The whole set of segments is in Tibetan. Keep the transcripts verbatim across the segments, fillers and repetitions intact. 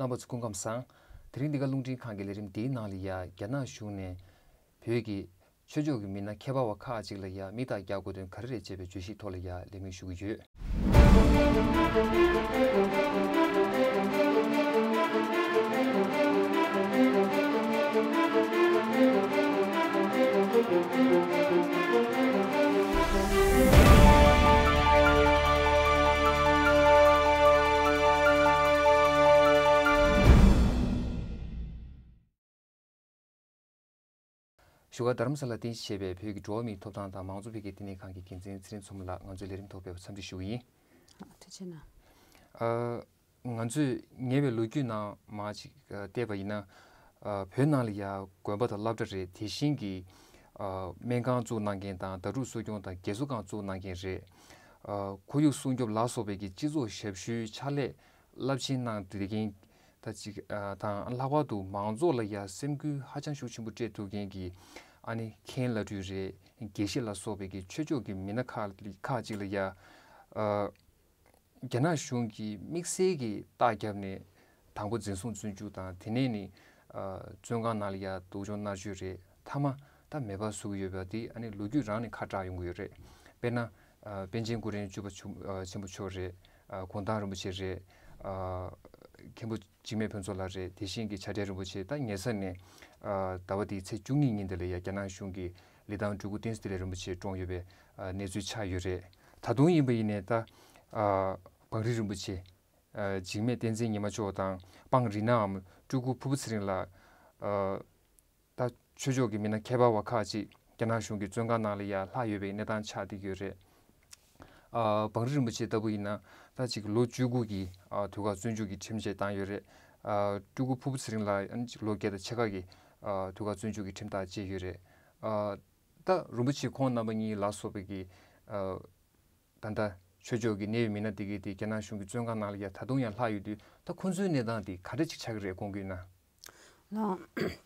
རྣམ་པ་ཚོ་སྐུ་ཁམས་བཟང་། དེ་རིང་འདི་ག་རླུང་འཕྲིན་ཁང་གི་ལས་རིམ་འདིའི་ནང་ལ་ཡ་རྒྱ་ནག་གཞུང་ནས་བོད་ཀྱི་ཆོས་ཕྱོགས་ཀྱི་མི་སྣ་ཁྱད་པར་བ་ཁག་ཅིག་ལ་ཡ་མིག་རྟགས་རྒྱག་དགོས་དོན་ག་རེ་རེད་ཅེས་པའི་བརྗོད་གཞིའི་ཐོག་ལ་ཡ་ལས་མོལ་ཞུ་གི་ཡོད། བཞུགས་སྒར་རྡ་རམ་ས་ལར་རྟེན་གཞི་བྱས་པའི་བོད་ཀྱི་འགྲོ་བ་མིའི་ཐོབ་ཐང་དང་མང་གཙོ་འཕེལ་རྒྱས་བསྟི་གནས་ཁང་གི་འགན་འཛིན་ཚེ་རིང་མཚོ་མོ་ལགས། ང་ཚོའི་ལས་རིམ་ཐོག་ཕེབས་པར་འཚམས་འདྲི་ཞུ་གི་ཡིན། ཨ། ཐུགས་རྗེ་གནང་། ཨ། ང་ཚོས་ཉེ་བའི་ལོ་རྒྱུས་ནང་མར་ཅིག་ཨ་བལྟས་པ་ཡིན་ན། ཨ། བོད་ནང་ལ་ཡ་དགོན་པ་དང་སློབ་གྲྭ་རེད། དེ་བཞིན་གྱི་ཨ་སྨན་ཁང་བཙུགས་གནང་མཁན་དང་ཟླ་ཕྲུག་གསོ་སྐྱོང་དང་རྒས་གསོ་ཁང་བཙུགས་གནང་མཁན་རེད། ཨ། ཁོར་ཡུག་སྲུང་སྐྱོབ་ལ་སོགས་པའི་གི་སྤྱི་ཚོགས་ཞབས་ཞུའི་ཕྱག་ལས་རླབས་ཆེན་གནང་བསྡད་མཁན་ད་ཅིག་ཨ་དང་། ལྷག་པར་དུ་མང་ཚོགས་ལ་ཡ་སེམས་འགུལ་ཧ་ཅང་ཤུགས་ཆེན་པོ་སྤྲད་ཐུབ་མཁན་གྱི་ཨ་ནི་མཁན་བླ་སྤྲུལ་རེད། དགེ་བཤེས་ལ་སོགས་པའི་གི་ཆོས་ཕྱོགས་ཀྱི་མི་སྣ་ཁག་ཁག་ཅིག་ལ་ཡ་ཨ་རྒྱ་ནག་གཞུང་གིས་དམིགས་བསལ་གྱི་རྟགས་བརྒྱབ་ནས་དང་པོ་འཛིན་བཟུང་བཙོན་འཇུག་དང་། དེ་ནས་ནི་ཨ་བཙོན་ཁང་ནང་ལ་ཡ་སྡུག་སྦྱོང་མནར་གཅོད་རེད། མཐའ་མ་ད་མེད་པ་བཟོ་གི་ཡོད་པ་དེ་ཨ་ནི་ལོ་རྒྱུས་རང་ནས་ཁ་གྲགས་ཡོང་གི་ཡོད་རེད། དཔེར་ན། ཨ་པཎ་ཆེན་སྐུ་ཕྲེང་བཅུ་པ་ཆུ་ཨ་ཆེན་པོ་མཆོག་རེད། ཨ་གུང་ཐང་རིན་པོ་ཆེ་རེད། ཨ་མཁན་པོ་འཇིགས་མེད་ཕུན་ཚོགས་ལགས་རེད། དེ་བཞིན་གྱི་བྱ་བྲལ་རིན་པོ་ཆེ་ད་ཉེ་ས་ནས་ཨ་ཟླ་བ་འདིའི་ཚེས་བཅུ་གཉིས་ཉིན་དེ་ལ་ཡ་རྒྱ་ནག་གཞུང་གིས་ལི་ཐང་སྤྲུལ་སྐུ་བསྟན་འཛིན་བདེ་ལེགས་རིན་པོ་ཆེ་བཀྲོངས་ཡོད་པའི་ཨ་གནས་ཚུལ་ཆགས་ཡོད་རེད། ད་དུང་ཡིན་པ་ཡིན་ནའི་ད་ཨ་བང་རི་རིན་པོ་ཆེ། ཨ་འཇིགས་མེད་བསྟན་འཛིན་ཉི་མ་མཆོག་དང་སྤང་རི་ནའམ་སྤྲུལ་སྐུ་ཕུར་བུ་ཚེ་རིང་ལགས། ཨ་ད་ཆོས་ཕྱོགས་ཀྱི་མི་སྣ་ཁྱད་པར་བ་ཁག་ཅིག་རྒྱ་ནག་གཞུང་གི་བཙོན་ཁང་ནང་ལ་ཡ་ལྷག་ཡོད་པའི་གནས་སྟངས་ཆགས་བསྡད་ཀྱི་ཡོད་རེད། ཨ་བང་རི་རིན་པོ་ཆེ་ལྟ་བུ་ཡིན་ན་ད་ཅིག་ལོ་བཅུ་དགུ་གི་ཨ་དུས་བཀག་བཙོན་འཇུག་གི་ཁྲིམས་ཆད་བཏང་ཡོད་རེད། ཨ་སྤྲུལ་སྐུ་ཕུར་བུ་ཚེ་རིང་ལགས་ཡང་ཅིག་ལོ་བརྒྱད་དང་ཕྱེད་ཀ་གི་ཨ་དུས་བཀག་བཙོན་འཇུག་གི་ཁྲིམས་ཐག་བཅད་ཡོད་རེད། ཨ་ད་རིན་པོ་ཆེ་ཁོང་རྣམ་པ་གཉིས་ལ་སོགས་པའི་གི་ཨ་ད་ལྟ་ཆོས་ཕྱོགས་ཀྱི་གནད་ཡོད་མི་སྣ་དེ་གའི་དེ་རྒྱ་ནག་གཞུང་གི་བཙོན་ཁང་ནང་ལ་ཡ་ད་དུང་ཡང་ལྷག་ཡོད་དུས། ད་ཁོང་ཚོའི་གནས་སྟངས་དེ་ག་འདྲ་ཅིག་ཆགས་ཀྱི་རེད། དགོངས་ཀྱི་ཡོད་ན། ལགས།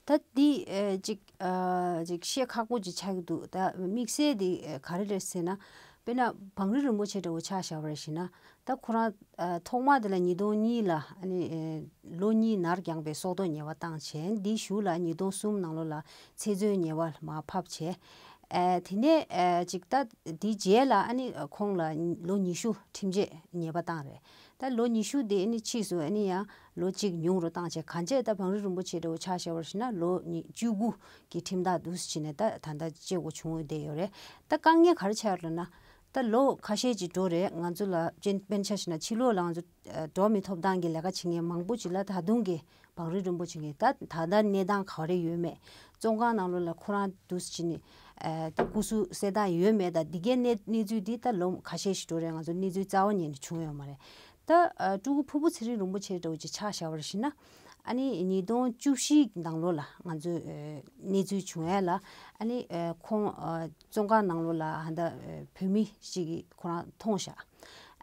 ད་འདི་ཨེ་ཅིག་ཨ་ཅིག་བཤད་ཁག་པོ་ཅིག་ཆགས་ཀྱི་འདུག་ད་དམིགས་བསལ་དེ་ཨེ་ག་རེ་རེད་ཟེར་ན། དཔེར་ན་བང་རི་རིན་པོ་ཆེ་འདྲ་བོ་ཆ་བཞག་པ་རེད་ཟེར་ན། ད་ཁོ་རང་ཨ་ཐོག་མ་དེ་ལ་ཉིས་སྟོང་གཉིས་ལ་ཨ་ནི་ཨེ་ལོ་གཉིས་ནར་འགྱངས་པའི་སྲོག་ཐོག་ཉེས་པ་བཏང་བྱས། འདིའི་གཞུག་ལ་ཉིས་སྟོང་གསུམ་ནང་ལོགས་ལ་ཚེ་བཙོན་ཉེས་པ་མར་ཕབ་བྱས། ཨེ་དེ་ནས་ཨེ་ཅིག་ད་དེའི་རྗེས་ལ་ཨ་ནི་ཁོང་ལ་ལོ་ཉི་ཤུ་ཁྲིམས་ཆད་ཉེས་པ་བཏང་རེད། ད་ལོ་ཉི་ཤུ་དེ་ཨ་ནི་ཕྱིས་སུ་ཨ་ནི་ཡང་ལོ་གཅིག་ཉུང་རུ་བཏང་བྱས། གང་བྱས་ད་བང་རི་རིན་པོ་ཆེ་འདྲ་བོ་ཆ་བཞག་པ་ཞིག་ན་ལོ་ཉི་བཅུ་དགུ་གི་ཁྲིམས་ཐག་འདུག་སེ་བྱས་ནས་ད་ད་ལྟ་བཅད་དགོས་བྱུང་བསྡད་ཡོད་རེད། ད་དཀའ་ངལ་ག་རེ་ཆགས་ཡོད་ལབ་ན། ད་ལོ་ཁ་ཤས་ཅིག་འགྲོ་རེད། ང་ཚོ་ལ་དཔེར་དཔེར་ཆ་བཞག་ན་ཕྱི་ལོགས་ལ་ང་ཚོ་ཨ་འགྲོ་བ་མིའི་ཐོབ་ཐང་གི་ལས་ཀ་བྱེད་མཁན་མང་པོ་ཅིག་ལ་ད་དུང་གི་བང་རི་རིན་པོ་ཆེ་གིས་ད་ད་ལྟ་གནས་སྟངས་ག་རེ་ཡོད་མེད། བཙོན་ཁང་ནང་ལོགས་ལ་ཁོ་རང་འདུག་སེ་བྱས་ནས་ཨ་ད་སྐུ་གཟུགས་གསལ་ཐང་ཡོད་མེད་དང་འདི་གའི་གནས་གནས་ཚུལ་འདི་ད་ལོ་ཁ་ཤས་ཤིག་འགྲོ་རེད། ང་ཚོ་གནས་ཚུལ་རྩ་བ་ཉིད་ནས་བྱུང་ཡོད་མ་རེད། ད་ཨ་སྤྲུལ་སྐུ་ཕུར་བུ་ཚེ་རིང་རིན་པོ་ཆེ་འདྲ་བོ་ཅིག་ཆ་བཞག་པར་བྱས་ན། ཨ་ནི་ཉིས་སྟོང་བཅུ་བཞི་ནང་ལོགས་ལ་ང་ཚོས་ཨ་གནས་ཚུལ་བྱུང་ཡ་ལ། ཨ་ནི་ཨ་ཁོང་ཨ་བཙོན་ཁང་ནང་ལོགས་ལ་ཧ་ད་ཨ་བོད་མི་ཞིག་གིས་ཁོ་རང་མཐོང་བཞག་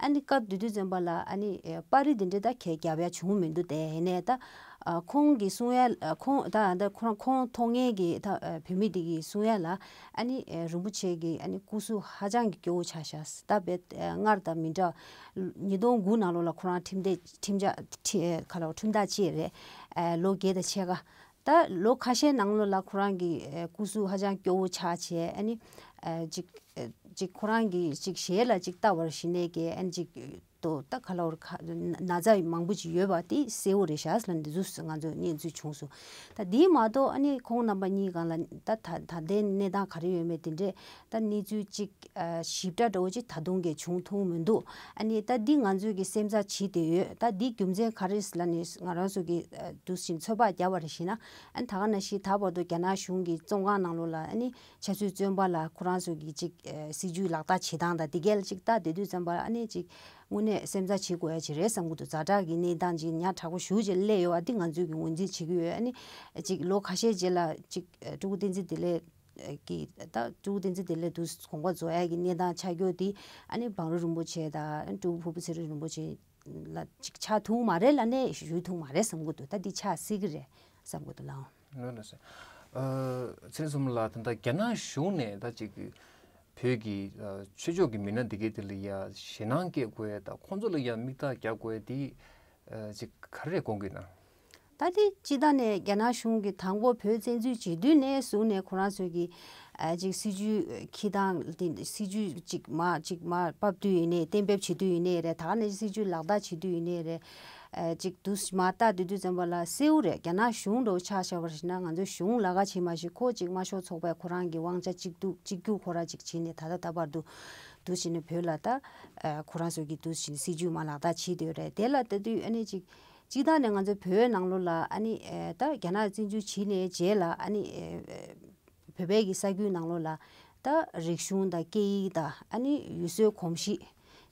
ཨ་ནི་སྐབས་དེ་དུས་ཙམ་པ་ལ་ཨ་ནི་ཨེ་པར་རིས་འདི་འདྲ་ད་གས་རྒྱབ་ཡ་བྱུང་མི་འདུག་དེ་ཡིན་ནའི་ད་ཨ་ཁོང་གིས་གསུང་ཡ། ཨ་ཁོང་ད་ད་ཁོ་རང་ཁོང་མཐོང་མཁན་གྱི་ད་ཨ་བུད་མེད་དེ་གིས་གསུང་ཡ་ལ། ཨ་ནི་ཨེ་རིན་པོ་ཆེ་གི་ཨ་ནི་སྐུ་གཟུགས་ཧ་ཅང་གི་སྐྱོ་བོ་ཆགས་ཤག་ད་དཔེ་ཨ་སྔར་དང་མི་འདྲ། ཉིས་སྟོང་དགུ་ནང་ལོགས་ལ་ཁོ་རང་ཁྲིམས་ཐག་ཁྲིམས་ཆད་ཁྲི་ཨེ་ག་ལ་ཁྲིམས་ཐག་བཅད་རེད། ཨེ་ལོ་བརྒྱད་དང་ཕྱེད་ཀ་ད་ལོ་ཁ་ཤས་ནང་ལོགས་ལ་ཁོ་རང་གི་ཨེ་སྐུ་གཟུགས་ཧ་ཅང་སྐྱོ་བོ་ཆགས་བྱས། ཨ་ནི་ཨེ་ཅིག་ཨེ་ཅིག་ཁོ་རང་གི་ཅིག་ཞལ་ལ་ཅིག་ལྟ་བར་ཞིག་ནས་ཀྱི་ཨ་ནི་ཅིག་ཏོ་ད་ག་ལ་བར་ཁ་ན་ཚ་མང་པོ་ཅིག་ཡོད་པ་དེ་གསལ་བོ་རེད་ཤག་ལ་འདི་ཚོ་ང་ཚོ་གནས་ཚུལ་བྱུང་སོང་། ད་དེ་མ་གཏོགས་ཨ་ནི་ཁོང་རྣམ་པ་གཉིས་སྒང་ལ་ད་ད་ད་ལྟའི་གནས་སྟངས་ག་རེ་ཡོད་མེད་དེ་འདྲས་ད་གནས་ཚུལ་ཅིག་ཨ་ཞིབ་ཕྲ་འདྲ་བོ་ཅིག་ད་དུང་གི་བྱུང་ཐུབ་མི་འདུག་ཨ་ནི་ད་འདི་ང་ཚོས་ཀྱི་སེམས་འཚབ་བྱེད་བསྡད་ཡོད། ད་འདི་རྒྱུ་མཚན་ག་རེ་ལ་ནི་ང་རང་ཚོ་གི་ཨ་འདུག་བཞིན་ཚོད་དཔག་བརྒྱབ་པ་རེ་བཞིན་ན། ཨ་ནི་ད་ག་ནང་བཞིན་ད་བར་དུ་རྒྱ་ནག་གཞུང་གི་བཙོན་ཁང་ནང་ལོགས་ལ་ཨ་ནི་ཆབ་སྲིད་བཙོན་པ་ལ་ཁོ་རང་ཚོ་གི་ཅིག་ཨ་སྲིད་ཇུས་ལག་བསྟར་བྱེད་སྟངས་དང་འདི་གས་ལ་ཅིག་ལྟ་བསྡད་དུས་ཙམ་པ་ཨ་ནི་ཅིག་དངོས་གནས་སེམས་འཚབ་བྱེད་དགོས་ཡ་ཅིག་རེད་བསམ་གི་འདུག་ཛ་དྲག་གི་གནས་སྟངས་ཅིག་ཉག་ཕྲ་པོ་ཞེ་པོ་ཅིག་སླེབས་ཡོད་པ་འདི་ང་ཚོས་ཀྱི་ངོས་འཛིན་བྱེད་ཀྱི་ཡོད། ཨ་ནི་ཅིག་ལོ་ཁ་ཤས་རྗེས་ལ་ཅིག་ཨ་སྤྲུལ་སྐུ་བསྟན་འཛིན་བདེ་ལེགས་ཀྱི་ད་སྤྲུལ་སྐུ་བསྟན་འཛིན་བདེ་ལེགས་དུ་དགོངས་པ་རྫོགས་ཡ་གི་གནས་སྟངས་ཆགས་རྒྱུ་དེ་ཨ་ནི་བང་རི་རིན་པོ་ཆེ་དང་སྤྲུལ་སྐུ་ཕུར་བུ་ཚེ་རིང་རིན་པོ་ཆེ་ལ་ཅིག་ཆགས་ཐུབ་མ་རེད་ལབ་ནས་ཞུ་ཐུབ་མ་རེད་བསམ་གི་འདུག་ད་འདི་ཆགས་སྲིད་ཀྱི་རེད་བསམ་གི་འདུག་ལགས། ལགས་སོ། ཨ་ཚེ་རིང་མཚོ་མོ་ལགས། ད་ལྟ་རྒྱ་ནག་གཞུང་ནས་ད་ཅིག་བོད་ཀྱི་ཨ་ཆོས་ཕྱོགས་ཀྱི་མི་སྣ་འདི་གའི་དེ་ལ་ཡ་ཞེད་སྣང་སྐྱེ་དགོས་ཡ་དང་ཁོང་ཚོ་ལ་ཡ་མིག་རྟགས་རྒྱག་དགོས་ཡ་དེ་ ཅིག་ག་རེ་དགོངས་ཀྱི་ན། ད་དེ་སྤྱི་བཏང་ནས་རྒྱ་ནག་གཞུང་གིས་དང་པོ་བོད་བཙན་འཛུལ་བྱེད་དུས་ནས་བཟུང་ནས་ཁོ་རང་ཚོས་ཀྱི་ཨ་ཅིག་སྲིད་ཇུས་འཁྱེར་སྟངས་དེ་སྲིད་ཇུས་ཅིག་མ་ཅིག་མ་ཕབ་དུས་ཡིན་ནའི་གཏན་འབེབས་བྱེད་དུས་ཡིན་ནའི་རེད། ད་ག་ནས་སྲིད་ཇུས་ལག་བསྟར་བྱེད་དུས་ཡིན་ནའི་རེད། ཨ་ཅིག་དུ་མ་ལྟ་དུས་དུས་ཙམ་པ་ལ་གསལ་བོ་རེད། རྒྱ་ནག་གཞུང་འདྲ་བོ་ཆ་བཞག་པ་ཞིག་ན་ང་ཚོའི་གཞུང་ལ་ཁ་བྱེད་མ་ཞིག་ཁོ་ཅིག་དམར་ཤོག་ཚོགས་པའི་ཁོ་རང་གི་དབང་ཆ་གཅིག་སྡུད་གཅིག་གྱུར་ཁོ་རང་ཅིག་བྱེད་ནས་ད་ལྟ་ད་བར་དུ་དུ་བྱེད་ནས་བོད་ལ་ད་ཨ་ཁོ་རང་ཚོ་གི་དུ་བྱེད་ནས་སྲིད་ཇུས་མ་ལག་བསྟར་བྱེད་དུས་རེད། དེ་ལ་ལྟ་དུས་ཨ་ནི་ཅིག་སྤྱི་བཏང་ནས་ང་ཚོའི་བོད་ནང་ལོགས་ལ་ཨ་ནི་ཨེ་ད་རྒྱ་ནག་བཙན་འཛུལ་བྱས་ནས་རྗེས་ལ་ཨ་ནི་ཨེ་བོད་པའི་གི་ས་ཁུལ་ནང་ལོགས་ལ་ད་རིག་གཞུང་དང་སྐད་ཡིག་དང་ཨ་ནི་ཡུལ་སྲོལ་གོམས་གཤིས་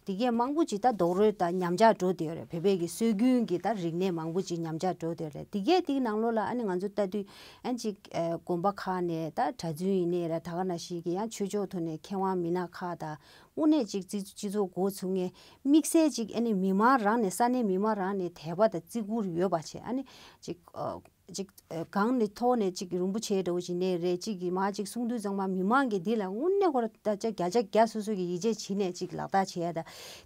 དེ་གས་མང་པོ་ཅིག་ད་རྡོག་རོལ་དང་ཉམས་ཆག་འགྲོ་བསྡད་ཡོད་རེད། བོད་པའི་གི་སྲོལ་རྒྱུན་གྱི་ད་རིག་གནས་མང་པོ་ཅིག་ཉམས་ཆག་འགྲོ་བསྡད་ཡོད་རེད། དེ་གས་དེའི་ནང་ལོགས་ལ་ཨ་ནི་ང་ཚོ་ལྟ་དུས་ཨ་ནི་ཅིག་ཨེ་དགོན་པ་ཁག་ནས་ད་གྲྭ་བཙུན་ཡིན་ནའི་རེད། ད་ག་ནང་བཞིན་གི་ཡང་ཆོས་ཕྱོགས་ཐོག་ནས་མཁས་དབང་མི་སྣ་ཁག་དང་དངོས་གནས་ཅིག་སྤྱི་སྤྱི་ཚོགས་འགོ་ཚུགས་མཁན་དམིགས་བསལ་ཅིག་ཨ་ནི་མི་མང་རང་ནས་ས་གནས་མི་མང་རང་ནས་དད་པ་དང་བརྩི་བཀུར་ཡོད་པ་བྱས་ཨ་ནི་ཅིག་ཨ་ཅིག་ཨ་གང་ནས་ཐོག་ནས་ཅིག་རིན་པོ་ཆེ་འདྲ་བོ་ཅིག་ནས་རེད། ཅིག་གི་མ་ཅིག་གསུང་དུས་ཚང་མ་མི་མང་གིས་འདི་ལ་དངོས་གནས་ཁོ་ར་ད་ཆ་བརྒྱ་ཆ་བརྒྱ་སོ་སོ་གི་ཡིད་ཆེས་བྱེད་ནས་ཅིག་ལག་བསྟར་བྱེད་